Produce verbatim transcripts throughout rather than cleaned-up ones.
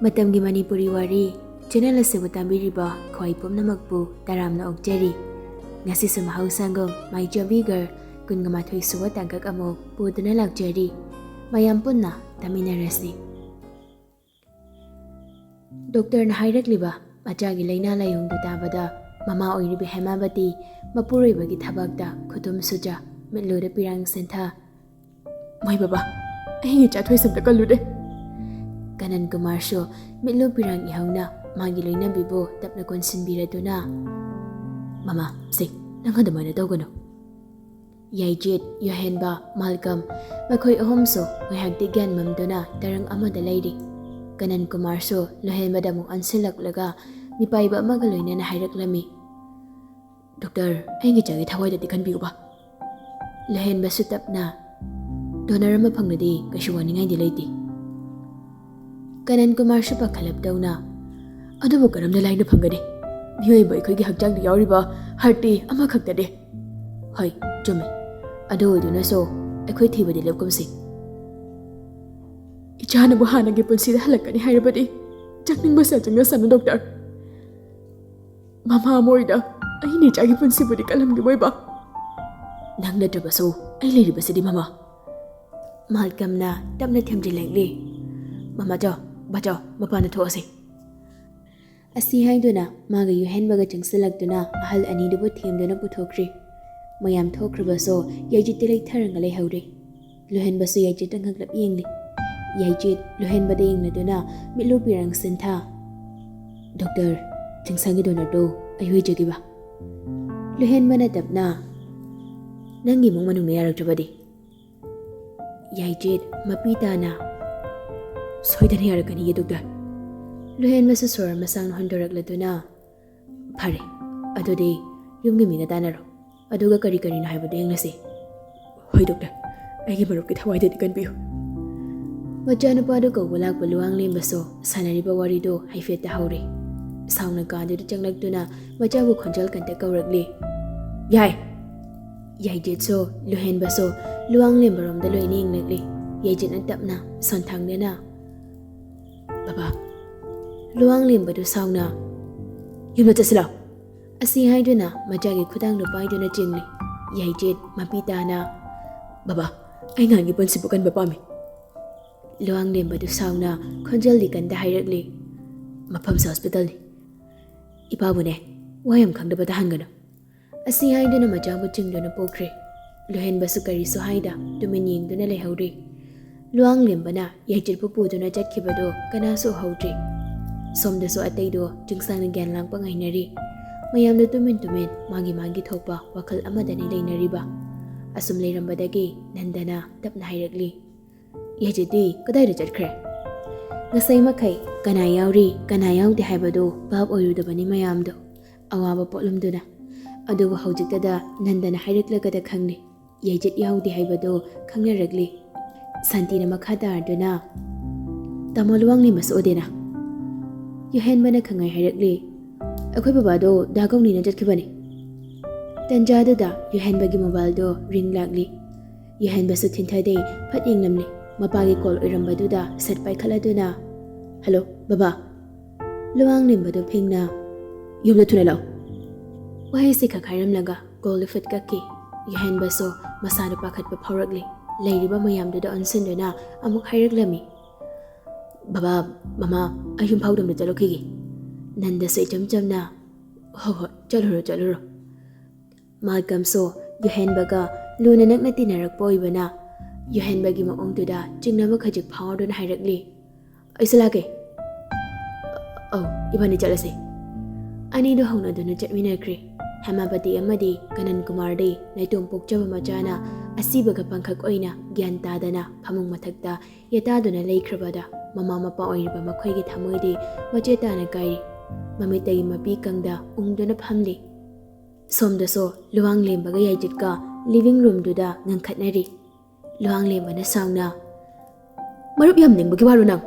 ꯃꯇꯝꯒꯤ ꯃꯅꯤꯄꯨꯔꯤ ꯋꯥꯔꯤ ꯆꯦꯅꯦꯜ ꯑꯁꯤꯕꯨ ꯇꯥꯕꯤꯔꯤꯕ ꯈ꯭ꯋꯥꯏ ꯄꯨꯝꯅꯃꯛꯄꯨ ꯇꯔꯥꯝꯅ ꯑꯣꯛꯆꯔꯤ꯫ ꯉꯁꯤꯁꯨ ꯃꯍꯧꯁꯥꯒꯨꯝ ꯃꯥꯏꯆꯥꯕꯤꯒꯔ ꯀꯨꯟꯒ ꯃꯥꯊꯣꯏ ꯁꯨꯕ ꯇꯥꯡꯀꯛ ꯑꯃꯨꯛ ꯄꯨꯗꯨꯅ ꯂꯥꯛꯆꯔꯤ꯫ ꯃꯌꯥꯝ ꯄꯨꯟꯅ ꯇꯥꯃꯤꯟꯅꯔꯁꯤ꯫ ꯗꯣꯛꯇꯔꯅ ꯍꯥꯏꯔꯛꯂꯤꯕ ꯃꯆꯥꯒꯤ ꯂꯥꯏꯅꯥ ꯂꯥꯏꯑꯣꯡꯗꯨ ꯇꯥꯕꯗ ꯃꯃꯥ ꯑꯣꯏꯔꯤꯕ ꯍꯦꯃꯥꯕꯇꯤ ꯃꯄꯨꯔꯣꯏꯕꯒꯤ ꯊꯕꯛꯇ ꯈꯨꯗꯨꯝ ꯁꯨꯖ, ꯃꯤꯠꯂꯨꯗ ꯄꯤꯔꯥꯡ ꯁꯤꯟꯊ, "ꯃꯣꯏ ꯕꯕꯥ, ꯑꯩꯒꯤ ꯏꯆꯥ ꯊꯣꯏꯁꯝꯇ ꯀꯜꯂꯨꯗꯦ꯫" ꯀꯅꯟ ꯀꯨꯃꯥꯔꯁꯨ ꯃꯤꯠꯂꯨ ꯄꯤꯔꯥꯡ ꯏꯍꯧꯅ ꯃꯥꯒꯤ ꯂꯣꯏꯅꯕꯤꯕꯨ ꯇꯞꯅ ꯀꯣꯟꯁꯤꯟꯕꯤꯔꯗꯨꯅ, "ꯃꯃꯥ, ꯁꯦ, ꯅꯪ ꯑꯗꯨꯃꯥꯏꯅ ꯇꯧꯒꯅꯨ꯫" ꯌꯥꯏꯖꯤꯠ, ꯌꯣꯍꯦꯟꯕ, ꯃꯥꯜꯀꯝ, ꯃꯈꯣꯏ ꯑꯍꯨꯝꯁꯨ ꯉꯥꯏꯍꯥꯛꯇꯤ ꯒ꯭ꯌꯥꯟ ꯃꯝꯗꯨꯅ ꯇꯔꯪ ꯑꯃꯗ ꯂꯩꯔꯤ꯫ ꯀꯅꯟ ꯀꯨꯃꯥꯔꯁꯨ ꯂꯣꯍꯦꯟꯕꯗ ꯑꯃꯨꯛ ꯑꯣꯟꯁꯤꯜꯂꯛꯂꯒ ꯃꯤꯄꯥꯏꯕ ꯑꯃꯒ ꯂꯣꯏꯅꯅ ꯍꯥꯏꯔꯛꯂꯝꯃꯤ, "ꯗꯣꯛꯇꯔ, ꯑꯩꯒꯤ ꯏꯆꯥꯒꯤ ꯊꯋꯥꯏꯗꯗꯤ ꯈꯟꯕꯤꯌꯨꯕ꯫" ꯂꯣꯍꯦꯟꯕꯁꯨ ꯇꯞꯅ, "ꯗꯣꯅꯔ ꯑꯃ ꯐꯪꯂꯗꯤ ꯀꯩꯁꯨ ꯋꯥꯅꯤꯡꯉꯥꯏꯗꯤ ꯂꯩꯇꯦ꯫" ꯀꯅꯟ ꯀꯨꯃꯥꯔꯁꯨ ꯄꯥꯈꯠꯂꯞ ꯇꯧꯅ, "ꯑꯗꯨꯕꯨ ꯀꯔꯝꯅ ꯂꯥꯏꯅ ꯐꯪꯒꯅꯤ? ꯃꯤꯑꯣꯏꯕ ꯑꯩꯈꯣꯏꯒꯤ ꯍꯛꯆꯥꯡꯗ ꯌꯥꯎꯔꯤꯕ ꯍꯥꯔꯠꯇꯤ ꯑꯃꯈꯛꯇꯅꯤ꯫" "ꯍꯣꯏ, ꯆꯨꯝꯃꯤ꯫ ꯑꯗꯨ ꯑꯣꯏꯗꯨꯅꯁꯨ ꯑꯩꯈꯣꯏ ꯊꯤꯕꯗꯤ ꯂꯦꯞꯀꯨꯝꯁꯤ꯫" "ꯏꯆꯥꯅꯕꯨ ꯍꯥꯟꯅꯒꯤ ꯄꯨꯟꯁꯤꯗ ꯍꯜꯂꯛꯀꯅꯤ ꯍꯥꯏꯔꯕꯗꯤ ꯆꯪꯅꯤꯡꯕꯁꯦ ꯆꯪꯖꯁꯅꯨ, ꯗꯣꯛꯇꯔ꯫ ꯃꯃꯥ ꯑꯃ ꯑꯣꯏꯅ ꯑꯩꯅ ꯏꯆꯥꯒꯤ ꯄꯨꯟꯁꯤꯕꯨꯗꯤ ꯀꯜꯂꯝꯒꯦ, ꯃꯣꯏꯕ꯫ ꯅꯪ ꯅꯠꯇ꯭ꯔꯕꯁꯨ ꯑꯩ ꯂꯩꯔꯤꯕꯁꯤꯗꯤ, ꯃꯃꯥ꯫" ꯃꯥꯜꯀꯝꯅ ꯇꯞꯅ ꯊꯦꯝꯖꯤꯜꯂꯛꯂꯤ꯫ "ꯃꯃꯥ, ꯆꯣ, ꯕꯥ, ꯆꯣ, ꯃꯄꯥꯟꯗ ꯊꯣꯛꯑꯁꯤ꯫" ꯑꯁꯤ ꯍꯥꯏꯗꯨꯅ ꯃꯥꯒ ꯌꯨꯍꯦꯟꯕꯒ ꯆꯪꯁꯤꯜꯂꯛꯇꯨꯅ ꯑꯍꯜ ꯑꯅꯤꯗꯨꯕꯨ ꯊꯦꯝꯗꯨꯅ ꯄꯨꯊꯣꯛꯈ꯭ꯔꯤ꯫ ꯃꯌꯥꯝ ꯊꯣꯛꯈ꯭ꯔꯕꯁꯨ ꯌꯥꯏꯖꯤꯠꯇꯤ ꯂꯩꯊꯔꯒ ꯂꯩꯍꯧꯔꯤ꯫ ꯂꯨꯍꯦꯟꯕꯁꯨ ꯌꯥꯏꯖꯤꯠꯇ ꯉꯛꯂꯞ ꯌꯦꯡꯂꯤ꯫ ꯌꯥꯏꯖꯤꯠ ꯂꯨꯍꯦꯟꯕꯗ ꯌꯦꯡꯂꯗꯨꯅ ꯃꯤꯠꯂꯨ ꯄꯤꯔꯥꯡ ꯁꯤꯟꯊ, "ꯗꯣꯛꯇꯔ, ꯆꯤꯡꯁꯥꯡꯒꯤ ꯗꯣꯅꯔꯗꯨ ꯑꯩ ꯑꯣꯏꯖꯒꯦꯕ꯫" ꯂꯨꯍꯦꯟꯕꯅ ꯇꯞꯅ, "ꯅꯪꯒꯤ ꯏꯃꯨꯡ ꯃꯅꯨꯡꯅ ꯌꯥꯔꯛꯇ꯭ꯔꯕꯗꯤ?" ꯌꯥꯏꯖꯤꯠ ꯃꯄꯤ ꯇꯥꯅ, "ꯁꯣꯏꯗꯅ ꯌꯥꯔꯛꯀꯅꯤꯌꯦ, ꯗꯣꯛꯇꯔ꯫" ꯂꯨꯍꯦꯟꯕꯁꯨ ꯁꯣꯔ ꯃꯁꯥꯡꯅ ꯍꯣꯟꯗꯣꯔꯛꯂꯗꯨꯅ, "ꯐꯔꯦ, ꯑꯗꯨꯗꯤ ꯌꯨꯝꯒꯤ ꯃꯤꯒ ꯇꯥꯟꯅꯔꯣ, ꯑꯗꯨꯒ ꯀꯔꯤ ꯀꯔꯤꯅꯣ ꯍꯥꯏꯕꯗꯨ ꯌꯦꯡꯂꯁꯤ꯫" "ꯍꯣꯏ, ꯗꯣꯛꯇꯔ, ꯑꯩꯒꯤ ꯃꯔꯨꯞꯀꯤ ꯊꯋꯥꯏꯗꯗꯤ ꯀꯟꯕꯤꯌꯨ꯫" ꯃꯆꯥꯅꯨꯄꯥꯗꯨ ꯀꯧꯕ ꯂꯥꯛꯄ ꯂꯨꯋꯥꯡꯂꯦꯝꯕꯁꯨ ꯁꯥꯟꯅꯔꯤꯕ ꯋꯥꯔꯤꯗꯨ ꯍꯥꯏꯐꯦꯠ ꯇꯥꯍꯧꯔꯦ꯫ ꯁꯥꯎꯅ ꯀꯥꯗꯨꯗ ꯆꯪꯂꯛꯇꯨꯅ ꯃꯆꯥꯕꯨ ꯈꯣꯟꯖꯦꯜ ꯀꯟꯇ ꯀꯧꯔꯛꯂꯤ, "ꯌꯥꯏ!" ꯌꯥꯏꯖꯤꯠꯁꯨ ꯂꯨꯍꯦꯟꯕꯁꯨ ꯂꯨꯋꯥꯡꯂꯦꯝꯕꯔꯣꯝꯗ ꯂꯣꯏꯅ ꯌꯦꯡꯂꯛꯂꯤ꯫ ꯌꯥꯏꯖꯤꯠꯅ ꯇꯞꯅ ꯁꯣꯟꯊꯥꯡꯗꯨꯅ, "ꯕꯕꯥ, ꯂꯨꯋꯥꯡꯂꯦꯝꯕꯗꯨ ꯁꯥꯎꯅ, "ꯌꯨꯝꯗ ꯆꯠꯁꯤ ꯂꯥꯎ!" ꯑꯁꯤ ꯍꯥꯏꯗꯨꯅ ꯃꯆꯥꯒꯤ ꯈꯨꯗꯥꯡꯗꯨ ꯄꯥꯏꯗꯨꯅ ꯆꯦꯡꯂꯤ꯫ ꯌꯥꯏꯖꯤꯠ ꯃꯄꯤ ꯇꯥꯅ, "ꯕꯕꯥ, ꯑꯩ ꯉꯥꯟꯒꯤ ꯄꯨꯟꯁꯤꯕꯨ ꯀꯟꯕ ꯄꯥꯝꯃꯤ꯫" ꯂꯨꯋꯥꯡꯂꯦꯝꯕꯗꯨ ꯁꯥꯎꯅ ꯈꯣꯟꯖꯦꯜꯗꯤ ꯀꯟꯗ ꯍꯥꯏꯔꯛꯂꯤ, "ꯃꯐꯝꯁꯦ ꯍꯣꯁꯄꯤꯇꯥꯜꯅꯤ꯫ ꯏꯄꯥꯕꯨꯅꯦ, ꯋꯥ ꯌꯥꯝ ꯈꯪꯗꯕ ꯇꯥꯍꯟꯒꯅꯨ꯫" ꯑꯁꯤ ꯍꯥꯏꯗꯨꯅ ꯃꯆꯥꯕꯨ ꯆꯤꯡꯗꯨꯅ ꯄꯣꯛꯈ꯭ꯔꯦ꯫ ꯂꯨꯍꯦꯟꯕꯁꯨ ꯀꯔꯤꯁꯨ ꯍꯥꯏꯗ ꯇꯨꯃꯤꯟ ꯌꯦꯡꯗꯨꯅ ꯂꯩꯍꯧꯔꯤ꯫ ꯂꯨꯋꯥꯡꯂꯦꯝꯕꯅ ꯌꯥꯏꯖꯤꯠꯄꯨ ꯄꯨꯗꯨꯅ ꯆꯠꯈꯤꯕꯗꯨ ꯀꯅꯥꯁꯨ ꯎꯍꯧꯗ꯭ꯔꯤ꯫ ꯁꯣꯝꯗꯁꯨ ꯑꯇꯩꯗꯣ ꯆꯤꯡꯁꯥꯡꯅ ꯒ꯭ꯌꯥꯟ ꯂꯥꯡꯕ ꯉꯥꯏꯅꯔꯤ꯫ ꯃꯌꯥꯝꯗꯣ ꯇꯨꯃꯤꯟ ꯇꯨꯃꯤꯟ ꯃꯥꯒꯤ ꯃꯥꯒꯤ ꯊꯣꯛꯄ ꯋꯥꯈꯜ ꯑꯃꯗꯅꯤ ꯂꯩꯅꯔꯤꯕ꯫ ꯑꯁꯨꯝ ꯂꯩꯔꯝꯕꯗꯒꯤ ꯅꯟꯗꯅ ꯇꯞꯅ ꯍꯥꯏꯔꯛꯂꯤ, "ꯌꯥꯏꯖꯤꯠꯇꯤ ꯀꯗꯥꯏꯗ ꯆꯠꯈ꯭ꯔꯦ?" ꯉꯁꯥꯏ ꯃꯈꯩ ꯀꯅꯥ ꯌꯥꯎꯔꯤ, ꯀꯅꯥ ꯌꯥꯎꯗꯦ ꯍꯥꯏꯕꯗꯨ ꯚꯥꯞ ꯑꯣꯏꯔꯨꯗꯕꯅꯤ ꯃꯌꯥꯝꯗꯣ꯫ ꯑꯋꯥꯕ ꯄꯣꯛꯂꯝꯗꯨꯅ꯫ ꯑꯗꯨꯕꯨ ꯍꯧꯖꯤꯛꯇꯗ ꯅꯟꯗꯅ ꯍꯥꯏꯔꯛꯂꯒꯗ ꯈꯪꯂꯦ꯫ ꯌꯥꯏꯖꯤꯠ ꯌꯥꯎꯗꯦ ꯍꯥꯏꯕꯗꯨ ꯈꯪꯅꯔꯛꯂꯤ꯫ ꯁꯥꯟꯇꯤꯅ ꯃꯈꯥ ꯇꯥꯔꯗꯨꯅ, "ꯇꯥꯃꯣ ꯂꯨꯋꯥꯡꯂꯦꯝꯕꯁꯨ ꯎꯗꯦꯅ?" ꯌꯨꯍꯦꯟꯕꯅ ꯈꯪꯉꯥꯏ ꯍꯥꯏꯔꯛꯂꯤ, "ꯑꯩꯈꯣꯏ ꯕꯕꯥꯗꯣ ꯗꯥ ꯒꯧꯅꯤꯅ ꯆꯠꯈꯤꯕꯅꯤ꯫" ꯇꯟꯖꯥꯗꯨꯗ ꯌꯨꯍꯦꯟꯕꯒꯤ ꯃꯣꯕꯥꯏꯜꯗꯣ ꯔꯤꯡ ꯂꯥꯛꯂꯤ꯫ ꯌꯨꯍꯦꯟꯕꯁꯨ ꯊꯤꯟꯊꯗꯦ, ꯐꯠ ꯌꯦꯡꯂꯝꯂꯤ꯫ ꯃꯄꯥꯒꯤ ꯀꯣꯜ ꯑꯣꯏꯔꯝꯕꯗꯨꯗ ꯁꯠ ꯄꯥꯏꯈꯠꯂꯗꯨꯅ, "ꯍꯜꯂꯣ, ꯕꯕꯥ꯫" ꯂꯨꯋꯥꯡꯂꯦꯝꯕꯗꯨ ꯐꯤꯡꯅ, "ꯌꯨꯝꯗ ꯊꯨꯅ ꯂꯥꯛꯎ꯫" ꯋꯥꯍꯩꯁꯤ ꯈꯛ ꯍꯥꯏꯔꯝꯂꯒ ꯀꯣꯜꯗꯨ ꯐꯠ ꯀꯛꯈꯤ꯫ ꯌꯨꯍꯦꯟꯕꯁꯨ ꯃꯁꯥꯗ ꯄꯥꯈꯠꯄ ꯐꯥꯎꯔꯛꯂꯤ꯫ ꯂꯩꯔꯤꯕ ꯃꯌꯥꯝꯗꯨꯗ ꯑꯣꯟꯁꯤꯟꯗꯨꯅ ꯑꯃꯨꯛ ꯍꯥꯏꯔꯛꯂꯝꯃꯤ, "ꯕꯕꯥ, ꯃꯃꯥ, ꯑꯩ ꯌꯨꯝ ꯐꯥꯎꯗ ꯑꯝꯇ ꯆꯠꯂꯨꯈꯤꯒꯦ꯫" ꯅꯟꯗꯁꯨ ꯏꯆꯝ ꯆꯝꯅ, "ꯍꯣꯏ, ꯍꯣꯏ, ꯆꯠꯂꯨꯔꯣ, ꯆꯠꯂꯨꯔꯣ꯫" ꯃꯥꯜꯀꯝꯁꯨ ꯌꯨꯍꯦꯟꯕꯒ ꯂꯨꯅ ꯅꯛꯅ ꯇꯤꯟꯅꯔꯛꯄ ꯑꯣꯏꯕꯅ ꯌꯨꯍꯦꯟꯕꯒꯤ ꯃꯑꯣꯡꯗꯨꯗ ꯆꯤꯡꯅꯕ ꯈꯖꯤꯛ ꯐꯥꯎꯗꯨꯅ ꯍꯥꯏꯔꯛꯂꯤ, "ꯑꯩꯁꯨ ꯂꯥꯛꯀꯦ꯫" "ꯑꯧ, ꯏꯕꯥꯅꯤ ꯆꯠꯂꯁꯦ꯫" ꯑꯅꯤꯗꯨ ꯍꯧꯅꯗꯨꯅ ꯆꯠꯃꯤꯟꯅꯈ꯭ꯔꯦ꯫ ꯍꯦꯃꯥꯕꯇꯤ ꯑꯃꯗꯤ ꯀꯅꯟ ꯀꯨꯃꯥꯔꯗꯤ ꯅꯥꯏꯇꯣꯝ ꯄꯣꯛꯆꯕ ꯃꯆꯥꯅ ꯑꯁꯤꯕꯒ ꯄꯪꯈꯛ ꯑꯣꯏꯅ ꯒ꯭ꯌꯥꯟ ꯇꯥꯗꯅ ꯐꯃꯨꯡ ꯃꯊꯛꯇ ꯌꯦꯇꯥꯗꯨꯅ ꯂꯩꯈ꯭ꯔꯕꯗ ꯃꯃꯥ ꯃꯄꯥ ꯑꯣꯏꯔꯤꯕ ꯃꯈꯣꯏꯒꯤ ꯊꯃꯣꯏꯗꯤ ꯃꯆꯦ ꯇꯥꯅ ꯀꯥꯏꯔꯤ꯫ ꯃꯃꯤꯠꯇꯒꯤ ꯃꯄꯤ ꯀꯪꯗ ꯎꯪꯗꯨꯅ ꯐꯝꯂꯤ꯫ ꯁꯣꯝꯗꯁꯨ ꯂꯨꯋꯥꯡꯂꯦꯝꯕꯒ ꯌꯥꯏꯖꯤꯠꯀ ꯂꯤꯚꯤꯡ ꯔꯨꯝꯗꯨꯗ ꯉꯪꯈꯠꯅꯔꯤ꯫ ꯂꯨꯋꯥꯡꯂꯦꯝꯕꯅ ꯁꯥꯎꯅ, "ꯃꯔꯨꯞ ꯌꯥꯝ ꯅꯤꯡꯕꯒꯤ ꯋꯥꯔꯣ ꯅꯪ?"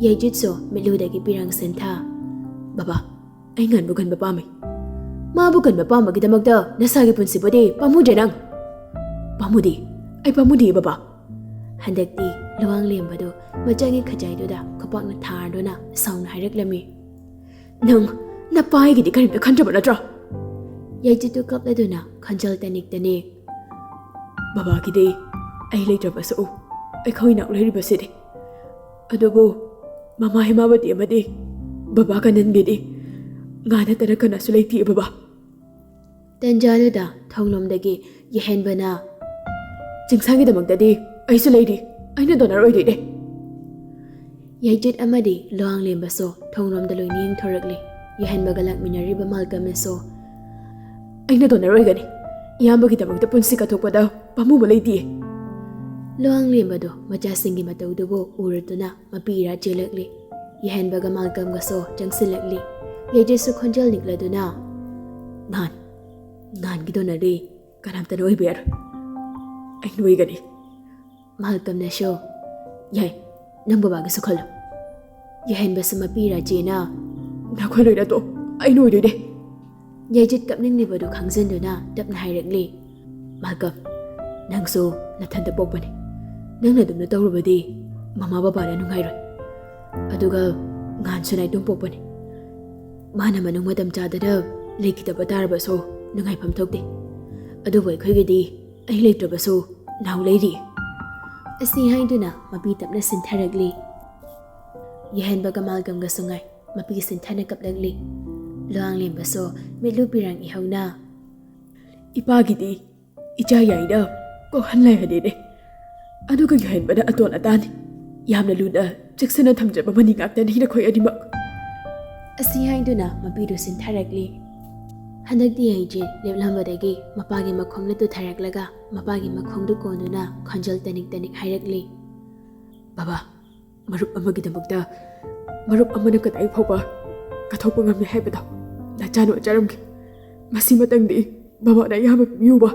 ꯌꯥꯏꯖꯤꯠꯁꯨ ꯃꯤꯠꯂꯨꯗꯒꯤ ꯄꯤꯔꯥꯡ ꯁꯦꯟꯊ, "ꯕꯕꯥ, ꯑꯩ ꯉꯥꯟꯕꯨ ꯀꯟꯕ ꯄꯥꯝꯃꯤ꯫ ꯃꯥꯕꯨ ꯀꯟꯕ ꯄꯥꯝꯕꯒꯤꯗꯃꯛꯇ ꯅꯁꯥꯒꯤ ꯄꯨꯟꯁꯤꯕꯨꯗꯤ ꯄꯥꯝꯃꯨꯗ꯭ꯔꯦ ꯅꯪ?" "ꯄꯥꯝꯃꯨꯗꯦ, ꯑꯩ ꯄꯥꯝꯃꯨꯗꯦ, ꯕꯕꯥ꯫" ꯍꯟꯗꯛꯇꯤ ꯂꯨꯋꯥꯡꯂꯦꯝꯕꯗꯨ ꯃꯆꯥꯒꯤ ꯈꯖꯥꯏꯗꯨꯗ ꯈꯨꯄꯥꯛꯅ ꯊꯥꯔꯗꯨꯅ ꯁꯥꯎꯅ ꯍꯥꯏꯔꯛꯂꯝꯃꯤ꯫ "ꯅꯪ ꯅꯄꯥꯏꯒꯤꯗꯤ ꯀꯔꯤꯝꯇ ꯈꯟꯗ꯭ꯔꯕ ꯅꯠꯇ꯭ꯔꯣ?" ꯌꯥꯏꯖꯤꯠꯇꯨ ꯀꯞꯂꯗꯨꯅ ꯈꯣꯟꯖꯦꯜ ꯇꯅꯤꯛ ꯇꯅꯤꯛ, "ꯕꯕꯥꯒꯤꯗꯤ ꯑꯩ ꯂꯩꯇ꯭ꯔꯕꯁꯨ ꯑꯩꯈꯣꯏ ꯏꯅꯥꯎ ꯂꯩꯔꯤꯕꯁꯤꯗꯤ꯫ ꯑꯗꯨꯕꯨ ꯃꯃꯥ ꯍꯦꯃꯥꯕꯇꯤ ꯑꯃꯗꯤ ꯕꯕꯥ ꯀꯅꯟꯒꯤꯗꯤ ꯉꯥ ꯅꯠꯇꯅ ꯀꯅꯥꯁꯨ ꯂꯩꯇꯦ ꯕꯕꯥ꯫" ꯇꯟꯖꯥꯗꯨꯗ ꯊꯣꯡꯂꯣꯝꯗꯒꯤ ꯌꯦꯍꯦꯟꯕꯅ, "ꯆꯤꯡꯁꯥꯡꯒꯤꯗꯃꯛꯇꯗꯤ ꯑꯩꯁꯨ ꯂꯩꯔꯤ, ꯑꯩꯅ ꯗꯣꯅꯔ ꯑꯣꯏꯗꯣꯏꯅꯦ꯫" ꯌꯥꯏꯖꯤꯠ ꯑꯃꯗꯤ ꯂꯨꯋꯥꯡꯂꯦꯝꯕꯁꯨ ꯊꯣꯡꯂꯣꯝꯗ ꯂꯣꯏꯅ ꯌꯦꯡꯊꯣꯔꯛꯂꯤ꯫ ꯌꯦꯍꯦꯟꯕꯒ ꯂꯥꯛꯃꯤꯟꯅꯔꯤꯕ ꯃꯥꯜꯀꯝꯅꯁꯨ, "ꯑꯩꯅ ꯗꯣꯅꯔ ꯑꯣꯏꯒꯅꯤ꯫ ꯏꯌꯥꯝꯕꯒꯤꯗꯃꯛꯇ ꯄꯨꯟꯁꯤ ꯀꯠꯊꯣꯛꯄꯗ ꯄꯥꯝꯃꯨꯕ ꯂꯩꯇꯦ꯫" ꯂꯨꯋꯥꯡꯂꯦꯝꯕꯗꯨ ꯃꯆꯥꯁꯤꯡꯒꯤ ꯃꯇꯧꯗꯨꯕꯨ ꯎꯔꯗꯨꯅ ꯃꯄꯤ ꯏꯔꯥ ꯆꯦꯜꯂꯛꯂꯤ꯫ ꯌꯦꯍꯦꯟꯕꯒ ꯃꯥꯜꯀꯝꯒꯁꯨ ꯆꯪꯁꯤꯜꯂꯛꯂꯤ꯫ ꯌꯥꯏꯖꯤꯠꯁꯨ ꯈꯣꯟꯖꯦꯜ ꯅꯤꯛꯂꯗꯨꯅ, "ꯉꯥꯟ, ꯉꯥꯟꯒꯤ ꯗꯣꯅꯔꯗꯤ ꯀꯅꯥꯝꯇꯅ ꯑꯣꯏꯕ ꯌꯥꯔꯣꯏ꯫ ꯑꯩꯅ ꯑꯣꯏꯒꯅꯤ꯫" ꯃꯥꯜꯀꯝꯅꯁꯨ, "ꯌꯥꯏ, ꯅꯪ ꯕꯕꯥꯒꯤꯁꯨ ꯈꯜꯂꯣ꯫" ꯌꯦꯍꯦꯟꯕꯁꯨ ꯃꯄꯤ ꯏꯔꯥ ꯆꯦꯅ, "ꯅꯈꯣꯏ ꯂꯣꯏꯅ ꯇꯣꯛ, ꯑꯩꯅ ꯑꯣꯏꯗꯣꯏꯅꯦ꯫" ꯌꯥꯏꯖꯤꯠ ꯀꯞꯅꯤꯡꯂꯤꯕꯗꯨ ꯈꯪꯖꯤꯟꯗꯨꯅ ꯇꯞꯅ ꯍꯥꯏꯔꯛꯂꯤ, "ꯃꯥꯜꯀꯝ, ꯅꯪꯁꯨ ꯅꯊꯟꯇ ꯄꯣꯛꯄꯅꯤ꯫ ꯅꯪꯅ ꯑꯗꯨꯝꯅ ꯇꯧꯔꯕꯗꯤ ꯃꯃꯥ ꯕꯕꯥꯅ ꯅꯨꯡꯉꯥꯏꯔꯣꯏ꯫ ꯑꯗꯨꯒ ꯉꯥꯟꯁꯨ ꯅꯥꯏꯇꯣꯝ ꯄꯣꯛꯄꯅꯤ꯫ ꯃꯥꯅ ꯃꯅꯨꯡ ꯃꯇꯝ ꯆꯥꯗꯅ ꯂꯩꯈꯤꯗꯕ ꯇꯥꯔꯕꯁꯨ ꯅꯨꯡꯉꯥꯏꯐꯝ ꯊꯣꯛꯇꯦ꯫ ꯑꯗꯨꯕꯨ ꯑꯩꯈꯣꯏꯒꯤꯗꯤ ꯑꯩ ꯂꯩꯇ꯭ꯔꯕꯁꯨ ꯅꯥꯎ ꯂꯩꯔꯤ꯫" ꯑꯁꯤ ꯍꯥꯏꯗꯨꯅ ꯃꯄꯤ ꯇꯞꯅ ꯁꯤꯟꯊꯔꯛꯂꯤ꯫ ꯌꯦꯍꯦꯟꯕꯒ ꯃꯥꯜꯀꯝꯒꯁꯨ ꯉꯥꯏ꯫ ꯃꯄꯤ ꯁꯤꯟꯊꯅ ꯀꯞꯂꯛꯂꯤ꯫ ꯂꯨꯋꯥꯡꯂꯦꯝꯕꯁꯨ ꯃꯤꯠꯂꯨ ꯄꯤꯔꯥꯡ ꯏꯍꯧꯅ, "ꯏꯄꯥꯒꯤꯗꯤ ꯏꯆꯥ ꯌꯥꯏꯅ ꯀꯣꯛꯍꯟ ꯂꯩꯔꯅꯤꯅꯦ꯫ ꯑꯗꯨꯒ ꯌꯦꯍꯦꯟꯕꯅ ꯑꯇꯣꯟ ꯑꯇꯥꯅꯤ꯫ ꯌꯥꯝꯅ ꯂꯨꯅ ꯆꯦꯛꯁꯤꯟꯅ ꯊꯝꯖꯕ ꯃꯅꯤ ꯉꯥꯛꯇꯅꯤ ꯅꯈꯣꯏ ꯑꯅꯤꯃꯛ꯫" ꯑꯁꯤ ꯍꯥꯏꯗꯨꯅ ꯃꯄꯤꯗꯨ ꯁꯤꯟꯊꯔꯛꯂꯤ꯫ ꯍꯟꯗꯛꯇꯤ ꯌꯥꯏꯖꯤꯠ ꯂꯦꯞꯂꯝꯕꯗꯒꯤ ꯃꯄꯥꯒꯤ ꯃꯈꯣꯡꯗ ꯇꯨꯊꯔꯛꯂꯒ ꯃꯄꯥꯒꯤ ꯃꯈꯣꯡꯗꯨ ꯀꯣꯟꯗꯨꯅ ꯈꯣꯟꯖꯦꯜ ꯇꯅꯤꯛ ꯇꯅꯤꯛ ꯍꯥꯏꯔꯛꯂꯤ, "ꯕꯕꯥ, ꯃꯔꯨꯞ ꯑꯃꯒꯤꯗꯃꯛꯇ ꯃꯔꯨꯞ ꯑꯃꯅ ꯀꯗꯥꯏ ꯐꯥꯎꯕ ꯀꯠꯊꯣꯛꯄ ꯉꯝꯃꯤ ꯍꯥꯏꯕꯗꯣ ꯅꯆꯥꯅ ꯎꯠꯆꯔꯝꯒꯦ꯫ ꯃꯁꯤꯃꯇꯪꯗꯤ ꯕꯕꯥꯅ ꯑꯌꯥꯕ ꯄꯤꯕꯤꯌꯨꯕ꯫"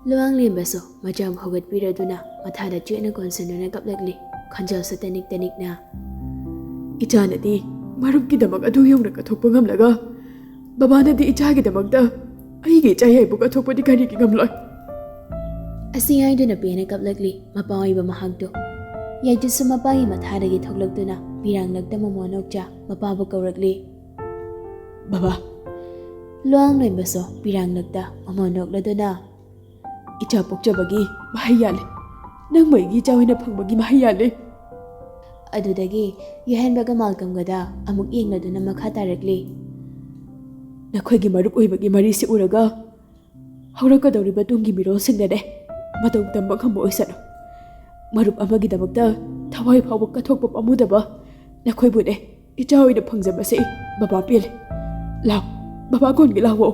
ꯂꯨꯋꯥꯡꯂꯦꯝꯕꯁꯨ ꯃꯆꯥꯕꯨ ꯍꯧꯒꯠꯄꯤꯔꯗꯨꯅ ꯃꯊꯥꯗ ꯆꯦꯠꯅ ꯀꯣꯟꯁꯤꯟꯗꯨꯅ ꯀꯞꯂꯛꯂꯤ꯫ ꯈꯣꯟꯖꯦꯜꯁꯨ ꯇꯅꯤꯛ ꯇꯅꯤꯛꯅ, "ꯏꯆꯥꯅꯗꯤ ꯃꯔꯨꯞꯀꯤꯗꯃꯛ ꯑꯗꯨ ꯌꯧꯅ ꯀꯠꯊꯣꯛꯄ ꯉꯝꯂꯒ ꯕꯕꯥꯅꯗꯤ ꯏꯆꯥꯒꯤꯗꯃꯛꯇ ꯑꯩꯒꯤ ꯏꯆꯥ ꯌꯥꯏꯕꯨ ꯀꯠꯊꯣꯛꯄꯗꯤ ꯀꯔꯤꯒꯤ ꯉꯝꯂꯣꯏ?" ꯑꯁꯤ ꯍꯥꯏꯗꯨꯅ ꯄꯦꯅ ꯀꯞꯂꯛꯂꯤ ꯃꯄꯥ ꯑꯣꯏꯕ ꯃꯍꯥꯛꯇꯨ꯫ ꯌꯥꯏꯖꯨꯁꯨ ꯃꯄꯥꯒꯤ ꯃꯊꯥꯗꯒꯤ ꯊꯣꯛꯂꯛꯇꯨꯅ ꯄꯤꯔꯥꯡꯂꯛꯇ ꯃꯃꯣꯟ ꯅꯣꯛꯆ ꯃꯄꯥꯕꯨ ꯀꯧꯔꯛꯂꯤ꯫ "ꯕꯕꯥ, ꯂꯨꯋꯥꯡ ꯂꯣꯏꯕꯁꯨ ꯄꯤꯔꯥꯡꯂꯛꯇ ꯃꯃꯣꯟ ꯅꯣꯛꯂꯗꯨꯅ, "ꯏꯆꯥ ꯄꯣꯛꯆꯕꯒꯤ ꯃꯍꯩ ꯌꯥꯜꯂꯦ꯫ ꯅꯪꯕꯨ ꯑꯩꯒꯤ ꯏꯆꯥ ꯑꯣꯏꯅ ꯐꯪꯕꯒꯤ ꯃꯍꯩ ꯌꯥꯜꯂꯦ꯫" ꯑꯗꯨꯗꯒꯤ ꯌꯨꯍꯦꯟꯕꯒ ꯃꯥꯜꯀꯝꯒꯗ ꯑꯃꯨꯛ ꯌꯦꯡꯂꯗꯨꯅ ꯃꯈꯥ ꯇꯥꯔꯛꯂꯤ꯫ "ꯅꯈꯣꯏꯒꯤ ꯃꯔꯨꯞ ꯑꯣꯏꯕꯒꯤ ꯃꯔꯤꯁꯤ ꯎꯔꯒ ꯍꯧꯔꯛꯀꯗꯧꯔꯤꯕ ꯇꯨꯡꯒꯤ ꯃꯤꯔꯣꯜꯁꯤꯡꯗꯅꯦ ꯃꯇꯧ ꯇꯝꯕ ꯉꯝꯕ ꯑꯣꯏꯁꯅꯨ꯫ ꯃꯔꯨꯞ ꯑꯃꯒꯤꯗꯃꯛꯇ ꯊꯋꯥꯏ ꯐꯥꯎꯕ ꯀꯠꯊꯣꯛꯄ ꯄꯥꯝꯃꯨꯗꯕ ꯅꯈꯣꯏꯕꯨꯅꯦ ꯏꯆꯥ ꯑꯣꯏꯅ ꯐꯪꯖꯕꯁꯦ ꯕꯕꯥ ꯄꯦꯜꯂꯦ꯫ ꯂꯥꯎ, ꯕꯕꯥ ꯀꯣꯟꯒꯤ ꯂꯥꯎꯑꯣ꯫"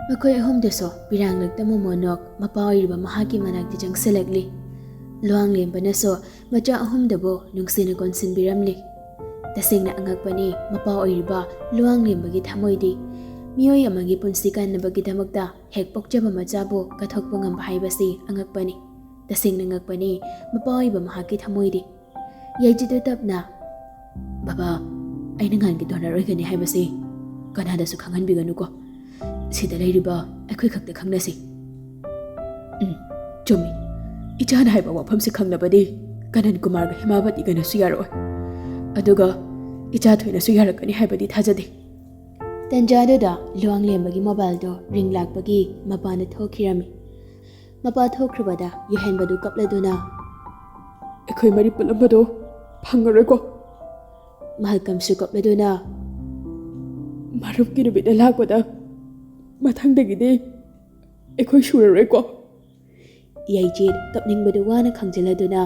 ꯃꯈꯣꯏ ꯑꯍꯨꯝꯗꯨꯁꯨ ꯄꯤꯔꯥꯡꯂꯛꯇ ꯃꯃꯣꯟ ꯅꯣꯛ ꯃꯄꯥ ꯑꯣꯏꯔꯤꯕ ꯃꯍꯥꯛꯀꯤ ꯃꯅꯥꯛꯇ ꯆꯪꯁꯤꯜꯂꯛꯂꯤ꯫ ꯂꯨꯋꯥꯡꯂꯦꯝꯕꯅꯁꯨ ꯃꯆꯥ ꯑꯍꯨꯝꯗꯨꯕꯨ ꯅꯨꯡꯁꯤꯅ ꯀꯣꯟꯁꯤꯟꯕꯤꯔꯝꯂꯤ꯫ ꯇꯁꯦꯡꯅ ꯑꯉꯛꯄꯅꯤ ꯃꯄꯥ ꯑꯣꯏꯔꯤꯕ ꯂꯨꯋꯥꯡꯂꯦꯝꯕꯒꯤ ꯊꯃꯣꯏꯗꯤ꯫ ꯃꯤꯑꯣꯏ ꯑꯃꯒꯤ ꯄꯨꯟꯁꯤ ꯀꯟꯅꯕꯒꯤꯗꯃꯛꯇ ꯍꯦꯛ ꯄꯣꯛꯆꯕ ꯃꯆꯥꯕꯨ ꯀꯠꯊꯣꯛꯄ ꯉꯝꯕ ꯍꯥꯏꯕꯁꯤ ꯑꯉꯛꯄꯅꯤ꯫ ꯇꯁꯦꯡꯅ ꯉꯛꯄꯅꯤ ꯃꯄꯥ ꯑꯣꯏꯕ ꯃꯍꯥꯛꯀꯤ ꯊꯃꯣꯏꯗꯤ꯫ ꯌꯥꯏꯖꯤꯗꯨ ꯇꯞꯅ, "ꯕꯕꯥ, ꯑꯩꯅ ꯉꯥꯟꯒꯤ ꯗꯣꯅꯔ ꯑꯣꯏꯒꯅꯤ ꯍꯥꯏꯕꯁꯤ ꯀꯅꯥꯗꯁꯨ ꯈꯪꯍꯟꯕꯤꯒꯅꯨꯀꯣ꯫ ꯁꯤꯗ ꯂꯩꯔꯤꯕ ꯑꯩꯈꯣꯏ ꯈꯛꯇ ꯈꯪꯅꯁꯤ꯫" "ꯎꯝ, ꯆꯨꯝꯃꯤ꯫ ꯏꯆꯥꯅ ꯍꯥꯏꯕ ꯋꯥꯐꯝꯁꯤ ꯈꯪꯂꯕꯗꯤ ꯀꯅꯟ ꯀꯨꯃꯥꯔꯒ ꯍꯦꯃꯥꯕꯇꯤꯒꯅꯁꯨ ꯌꯥꯔꯛꯑꯣꯏ꯫ ꯑꯗꯨꯒ ꯏꯆꯥ ꯊꯣꯏꯅꯁꯨ ꯌꯥꯔꯛꯀꯅꯤ ꯍꯥꯏꯕꯗꯤ ꯊꯥꯖꯗꯦ꯫" ꯇꯟꯖꯥꯗꯨꯗ ꯂꯨꯋꯥꯡꯂꯦꯝꯕꯒꯤ ꯃꯣꯕꯥꯏꯜꯗꯨ ꯔꯤꯡ ꯂꯥꯛꯄꯒꯤ ꯃꯄꯥꯟꯗ ꯊꯣꯛꯈꯤꯔꯝꯃꯤ꯫ ꯃꯄꯥ ꯊꯣꯛꯈ꯭ꯔꯕꯗ ꯌꯨꯍꯦꯟꯕꯗꯨ ꯀꯞꯂꯗꯨꯅ, "ꯑꯩꯈꯣꯏ ꯃꯔꯤ ꯄꯨꯜꯂꯝꯕꯗꯣ ꯐꯪꯉꯔꯣꯏꯀꯣ꯫" ꯃꯍꯜꯀꯝꯁꯨ ꯀꯞꯂꯗꯨꯅ, "ꯃꯔꯨꯞꯀꯤ ꯅꯨꯃꯤꯠꯅ ꯂꯥꯛꯄꯗ ꯃꯊꯪꯗꯒꯤꯗꯤ ꯑꯩꯈꯣꯏ ꯁꯨꯔꯔꯣꯏꯀꯣ꯫" ꯌꯥꯏꯖꯤꯠ ꯀꯞꯅꯤꯡꯕꯗꯨ ꯋꯥꯅ ꯈꯥꯡꯖꯤꯜꯂꯗꯨꯅ,